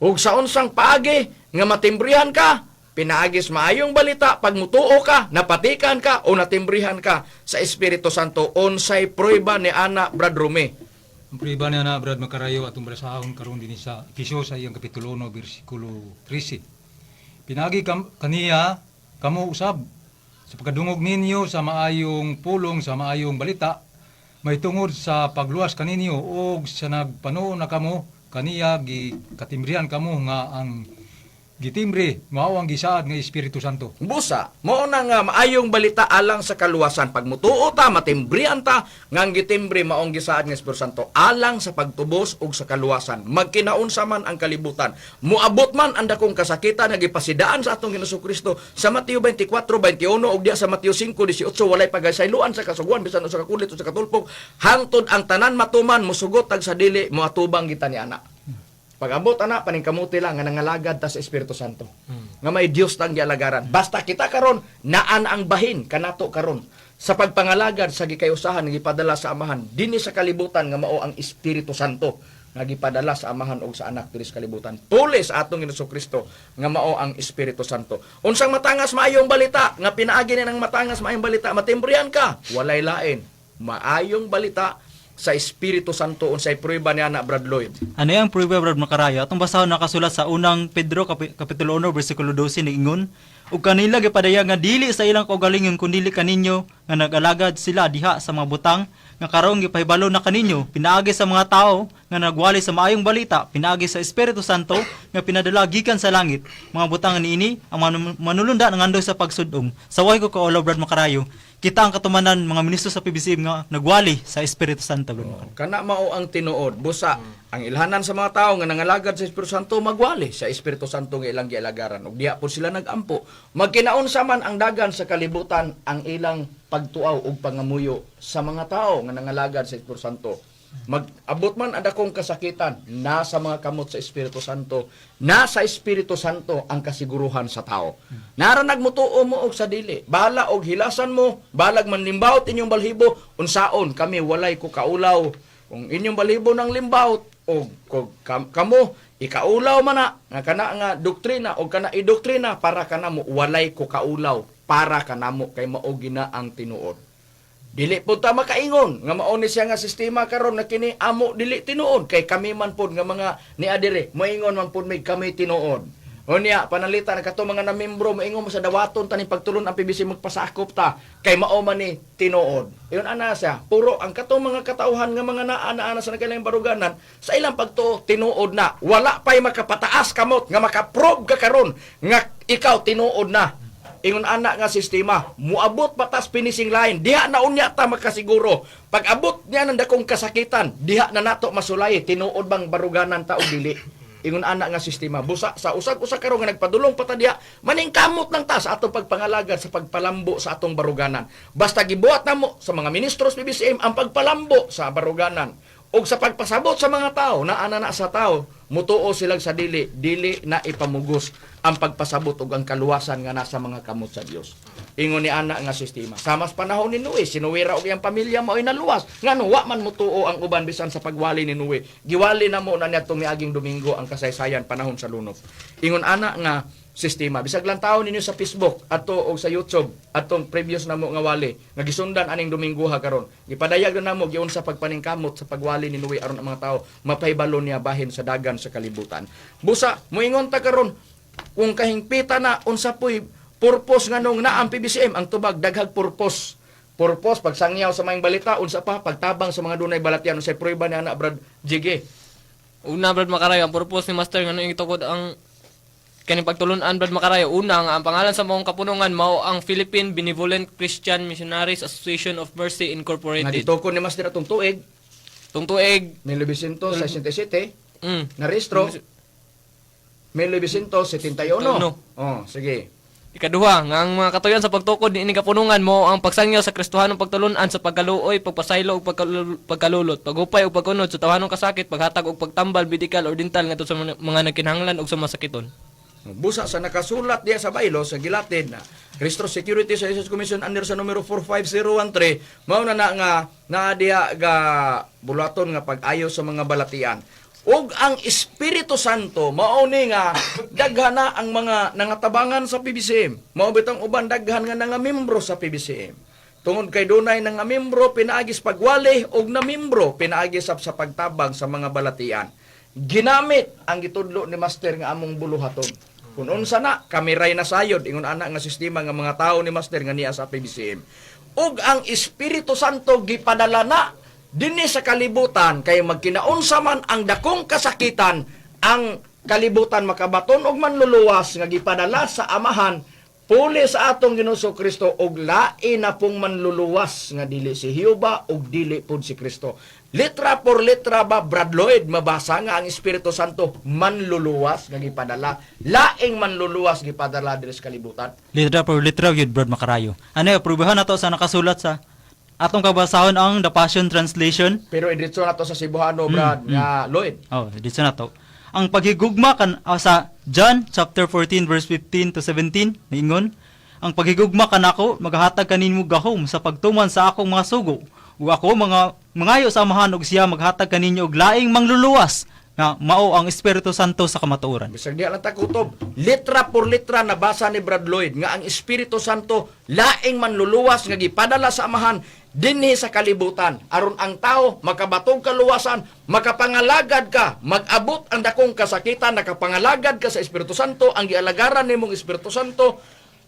Ug sa unsang paagi nga matimbrihan ka, pinaagi sa maayong balita, pag mutuo ka, napatikan ka o natimbrihan ka sa Espiritu Santo. Unsay prueba ni ana, Brad Rumi? Ang prueba niya na, Brad Makarayo, atong basahon karon dinhi sa Efeso sa iyang kapitulo 1 bersikulo 13. "Pinagi kaniya kamo usab sa pagkadungog ninyo sa maayong pulong sa maayong balita may tungod sa pagluwas kaninyo, ug sa nagpanuo na kamo kaniya gikatimbrihan kamo nga ang gitimbre mao ang gisaad nga Espiritu Santo." Busa, mao na nga maayong balita alang sa kaluwasan. Pag mutuo ta, matimbrihan ta, nga ang gitimbre maong gisaad nga Espiritu Santo alang sa pagtubos ug sa kaluwasan. Magkinaunsa man ang kalibutan, muabot man ang dakong kasakitan nga gipasidaan sa atong Ginoong Kristo sa Mateo 24:21 ug diya sa Mateo 5:18, walay pagasayloan sa kasuguan bisan usa ka kulit o sa katulpok hangtod ang tanan matuman. Musugot tag sa dili, moatubang kita ni ana. Pag-abot ana, paningkamuti lang nga nangalagad ta sa Espiritu Santo. Nga may Dios tang gialagaran. Basta kita karon naan ang bahin kanato karon. Sa pagpangalagad sa gikayusahan nga gipadala sa Amahan dinhi sa kalibutan, nga mao ang Espiritu Santo nga gipadala sa Amahan ug sa Anak dinhi sa kalibutan. Puli sa atong Ginoong Kristo nga mao ang Espiritu Santo. Unsang matangas maayong balita nga pinaagi ni ng matangas maayong balita, matimbrihan ka, walay lain. Maayong balita sa Espiritu Santo. Unsay prueba niya na, Brad Lloyd? Ano yung prueba, Brad Makarayo? Atong basahon nakasulat sa Unang Pedro kapitulo 1 bersikulo 12, niingon, "Ug kanila gipadayag nga dili sa ilang kaugalingon kundi kaninyo nga nag-alagad sila diha sa mga butang nga karon gipahibalo na kaninyo pinaagi sa mga tao nga nagwali sa maayong balita pinaagi sa Espiritu Santo nga pinadala gikan sa langit. Mga butang niini ang manulunda nangandoy sa pagsudong." Saway ko kaulaw, Brad Makarayo. Kita ang katumanan mga ministro sa PBCM nga nagwali sa Espiritu Santo, Brad Makarayo. Kana mao ang tinuod. Busa, ang ilhanan sa mga tao nga nangalagad sa Espiritu Santo magwali sa Espiritu Santo nga ilang gialagaran. Ug diha po sila nagampo. Magkinaunsa man ang dagan sa kalibutan, ang ilang pagtuaw ug pangamuyo sa mga tao nga nangalagad sa Espiritu Santo. Mag-abot man ang dakong kasakitan, nasa mga kamot sa Espiritu Santo. Nasa Espiritu Santo ang kasiguruhan sa tao. Nara nagmutuo mo og sa dili. Bahala og hilasan mo, balag manlimbawot inyong balhibo, unsaon kami walay ko kaulaw. Kung inyong balhibo ng limbawot og kamo ikaulaw man na nga kana nga doktrina o kana idoktrina, para kanamo walay ko kaulaw, para kanamo kay mao gina ang tinuod. Dili po ta makaingon nga mao ni siya nga sistema karon na kini amo dili tinuod, kay kami man pod nga mga niadire moingon man pod may kami tinuod. Unya panalitan kato mga namembro moingon mo sa dawaton taning pagtulon ang PBC, magpasakop ta kay mao man ni tinuod. Iyon ana siya. Puro ang katong mga katauhan nga mga naa naa na sa nagkailang baruganan sa ilang pagtuo tinuod na. Wala pay makapataas kamot nga makaprobe ka karon nga ikaw tinuod na. Ingon ana nga sistema, muabot patas finishing line, diha na unya ta makasiguro. Pag abot niya ng dakong kasakitan, diha na nato masulay tinuod bang baruganan ta o dili. Ingon ana nga sistema. Busa sa usag-usa karon nga nagpadulong pa ta diha, maningkamot lang ta sa atong pagpangalagad sa pagpalambo sa atong baruganan. Basta gibuhat namo sa mga ministros PBCM ang pagpalambo sa baruganan og sa pagpasabot sa mga tao na ana na sa tao, mutuo sila sa dili, dili na ipamugos ang pagpasabot og ang kaluwasan nga nasa mga kamot sa Dios. Ingon ni ana nga sistema. Sa mas panahon ni Noe, si Noe ra og iyang pamilya mao'y naluwas. Ngano wa man mutuo ang uban bisan sa pagwali ni Noe? Giwali na mo na niadtong miaging Domingo ang kasaysayan panahon sa lunop. Ingon ana nga sistema. Bisag lang taon ninyo sa Facebook ato o sa YouTube atong previous namo nga wali nga gisundan aning Domingo ha karon. Gipadayag na namo giunsa pagpaningkamot sa pagwali ni Noe aron ang mga tao mapahibalo niya bahin sa dagan sa kalibutan. Busa moingon ta karon kung kahingpita na, unsa po'y purpose nganong naa ang PBCM? Ang tubag, daghag purpose. Purpose pagsangyaw sa maayong balita, unsa pa, pagtabang sa mga dunay balatian. Unsay prueba ni ana, Brad Jige? Una, Brad Makarayo, ang purpose ni Master ngano itukod ang kaning pagtulunan, Brad Makarayo. Una, nga ang pangalan sa maong kapunungan mao ang Philippine Benevolent Christian Missionaries Association of Mercy Nga Incorporated. gitukod ni Master atong tuig Tung tuig 1967, narehistro 1971. Uno. Oh, sige. Ikaduha, nga ang mga katuyan sa pagtukod niini kapunungan mao ang pagsangyaw sa Kristohanong pagtulunan sa pagkaluoy, pagpasaylo ug pagkalulot, paghupay ug pagkunod sa tawhanong kasakit, paghatag og pagtambal medikal or dental ngadto sa mga nagkinahanglan og sa masakiton. Busa sa nakasulat diya sa bylaw sa gilatid na Registro Security Services Commission under sa numero 45013, mao na na nga naa diha ga bulaton nga pag-ayo sa mga balatian. Ug ang Espiritu Santo mao ni nga daghan na ang mga nangatabangan sa PBCM. Mao bitong uban daghan nga nangamembro sa PBCM. Tungod kay dunay nga membro pinaagis pagwali ug namembro pinaagi sa pagtabang sa mga balatian. Ginamit ang gitudlo ni Master nga among buluhaton. Kung unsa na, kami ray nasayod, ingon ana nga sistema nga mga tao ni Master nga niya sa PBCM. Ug ang Espiritu Santo gipadala na dinhi sa kalibutan kay magkinaunsa man ang dakong kasakitan, ang kalibutan makabaton og manluluwas nga gipadala sa Amahan puli sa atong Ginoong Kristo og lain na pong manluluwas nga dili si Jehova og dili pud si Kristo. Litra por letra ba, Brad Lloyd, mabasa nga ang Espiritu Santo manluluwas nga gipadala? Laing manluluwas gipadala diri sa kalibutan. Litra por litra yun, Brad Makarayo. Ano, prubahan na to sa nakasulat sa atong kabasahon ang The Passion Translation. Pero idiretso na to sa Cebuano, Brad nga Lloyd. Oh, dito na to. Ang paghigugma kan sa John chapter 14 verse 15 to 17 niingon, Ang paghigugma kanako magahatag kaninyo gahom sa pagtuman sa akong mga sugo. Ug ako mga mangayo sa Amahan ug siya maghatag kaninyo og laing mangluluwas nga mao ang Espiritu Santo sa kamatuoran. Bisag diha lang ta kutob, litra por litra nabasa ni Brad Lloyd nga ang Espiritu Santo laing manluluwas nga gipadala sa Amahan dinhi sa kalibutan aron ang tao makabatog kaluwasan, makapangalagad ka, mag-abot ang dakong kasakitan, nakapangalagad ka sa Espiritu Santo, ang gialagaran nimong Espiritu Santo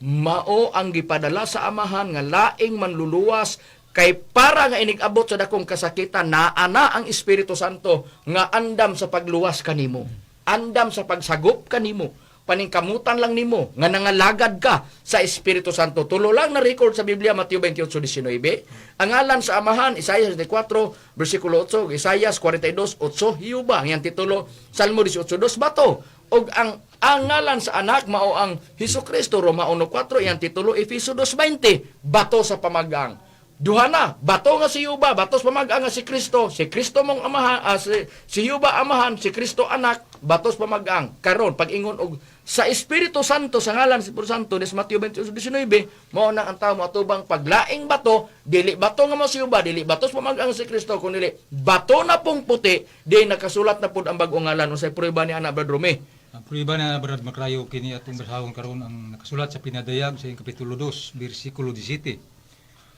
mao ang gipadala sa Amahan nga laing manluluwas kay para nga inig-abot sa dakong kasakitan, naa na ang Espiritu Santo nga andam sa pagluwas kanimo, andam sa pagsagop kanimo. Paningkamutan lang nimo nga nangalagad ka sa Espiritu Santo. Tulo lang na record sa Biblia: Mateo 28:19, ang ngalan sa Amahan, Isaiah 64 bersikulo 8, Isaiah 42:8, Hiyuba ang iyang titulo, Salmo 18:2, bato, ug ang ngalan sa anak mao ang Hesus Kristo, Roma 1:4 iyang titulo, Efeso 2:20, bato sa pamagang. Duha na, bato nga si Yuba, bato sa pamag-ang nga si Kristo, si Kristo mong amahan, si Yuba amahan, si Kristo anak, bato sa pamag-ang. Karon pag-ingon og sa Espiritu Santo, sa ngalan sa Espiritu Santo, des Mateo 28:19, mao na ang tao moatubang paglaing bato, dili bato nga mo si Yuba, dili bato sa pamag-ang si Kristo, kun dili bato na pong puti, di nakasulat na pud ang bag-ong ngalan. Unsay prueba ni ana, Brad Rome? Ang prueba na, Brad Makrayo, kini atong basahon karon ang nakasulat sa Pinadayag sa iyang kapitulo 2 bersikulo 17.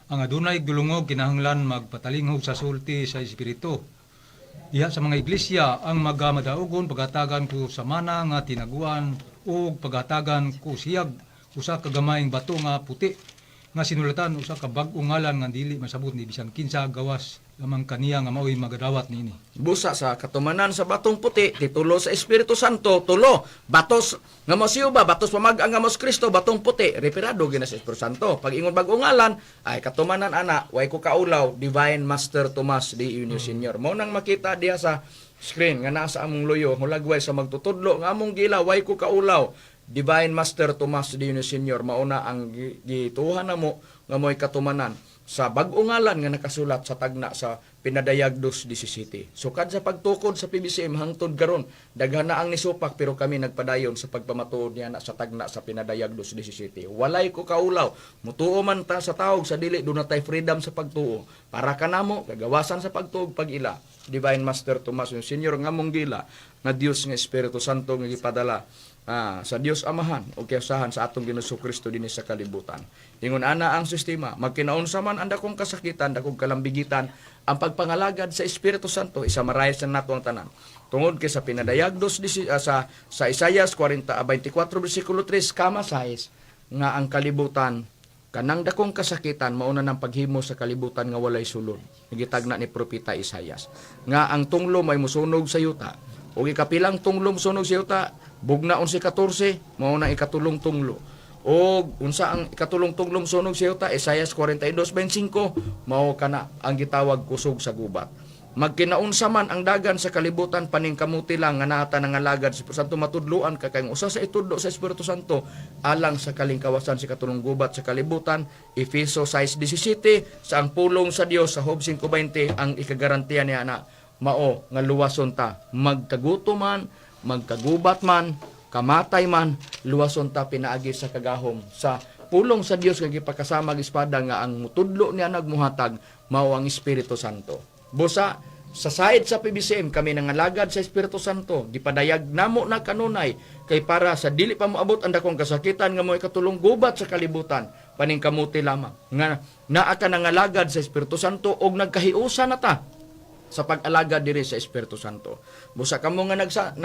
Ang adunay dulungog kinahanglan magpatalinghog sa sulti sa Espiritu. Diha sa mga iglesia ang magamadaugon pagatagan ko sa mana nga tinaguan ug pagatagan ko siyag usa ka gamayng bato nga puti nga sinulatan usa ka bag-ong ngalan nga dili masabot ni bisan kinsa gawas lamang kaniya nga maoy magadawat niini. Busa sa katumanan sa batong puti, titulo sa Espiritu Santo, tulo, batos nga mo siyo ba, batos pamag-ang nga mos Kristo, batong puti, referado gina sa Espiritu Santo. Pag ingon bag-ong ngalan, ay katumanan ana, way ko kaulaw, Divine Master Tomas D. Eugenio Senior. Mao nang makita diha sa screen nga naa sa among luyo, hulagway sa magtutudlo nga among gila, way ko kaulaw. Divine Master Tomas D. Eugenio Senior, mauna ang gituhan namo nga mo'y katumanan sa bag-ong ngalan nga nakasulat sa tagna sa Pinadayag 2:17. Sukad sa pagtukod sa PBCM hangtod karon, daghan na ang nisupak pero kami nagpadayon sa pagpamatuod niya na sa tagna sa Pinadayag 2:17. Walay ko kaulaw, mutuo man ta sa tawag sa dili, duna tay freedom sa pagtuo. Para kanamo kagawasan sa pagtuo pag-ila. Divine Master Tomas yung Senior nga mong gila nga Dios nga Espiritu Santo nga gipadala sa Dios Amahan o kiyasahan sa atong Ginoong Kristo dinhi sa kalibutan. Ingon ana ang sistema, magkinaunsa man ang dakong kasakitan, dakong kalambigitan, ang pagpangalagad sa Espiritu Santo isa-summarize na nato ang tanan. Tungod kay sa Pinadayag dos sa Isaias 40 24 bersikulo 3 kama 6 nga ang kalibutan kanang dakong kasakitan mauna ng paghimo sa kalibutan nga walay sulod. Gitagna ni Propeta Isaias nga ang tunglo may musunog sa yuta. Ug ikapilang tunglo musunog sa yuta, bugna 11:14, mao na ikatulong tunglo. Og unsa ang ikatulong tunglo musunog sa yuta? Isaias 42:25, mao kana ang gitawag kusog sa gubat. Magkinaunsa man ang dagan sa kalibutan, paningkamuti lang nga naata nangalagad sa Espiritu Santo, matudloan ka kay usa sa itudlo sa Espiritu Santo alang sa kalingkawasan sa katulong gubat sa kalibutan, Efeso 6:17, sa ang pulong sa Dios sa Job 5:20 ang ikagarantiya niya na mao nga luwason ta, magkaguto man, magkagubat man, kamatay man, luwason ta pinaagi sa kagahom sa pulong sa Dios nga gipakasama espada nga ang mutudlo niya nagmuhatag mao ang Espiritu Santo. Busa sa side sa PBCM, kami nangalagad sa Espiritu Santo, gipadayag namo na kanunay kay para sa dili pa moabot ang dakong kasakitan nga mo'y katulong gubat sa kalibutan, paningkamuti lamang nga naa ka nangalagad sa Espiritu Santo og nagkahiusa na ta sa pag-alagad diri sa Espiritu Santo. Busa kamo nga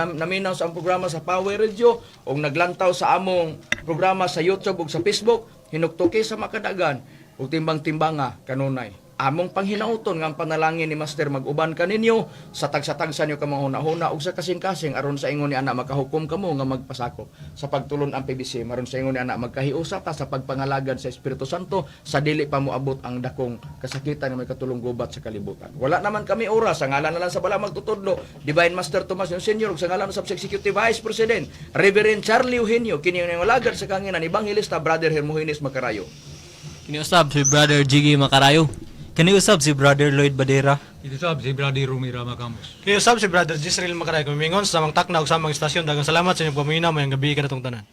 naminaw sa among programa sa Power Radio o naglantaw sa among programa sa YouTube ug sa Facebook, hinuktuki sa makadagan ug timbang-timbanga kanunay. Among panghinauton nga ang panalangin ni Master mag-uban kaninyo sa tagsa-tagsa niyo ka mga huna-huna ug sa kasing-kasing aron sa ingon ni ana makahukom kamo nga magpasakop sa pagtulon ang PBC aron sa ingon ni ana magkahiusa ta sa pagpangalagad sa Espiritu Santo sa dili pa moabot ang dakong kasakitan nga may katulong gubat sa kalibutan. Wala naman kami oras, sa ngalan na lang sa bala magtutudlo, Divine Master Tomas yung Senior, ug sa ngalan sa Executive Vice President Reverend Charlie Eugenio, kini ang alagad sa kanginan, Evangelista Brother Hermogenes Macarayo. Kiniusab si Brother Jiggy Macarayo. Kaniusab si Brother Lloyd Badera. Ito sab si Brother Romira Macamos. Kini usab si Brother Jisrael Macarayo kumingon sa samang takna ug samang istasyon. Daghang salamat sa inyong paminaw. Mayong gabi kanatong tanan.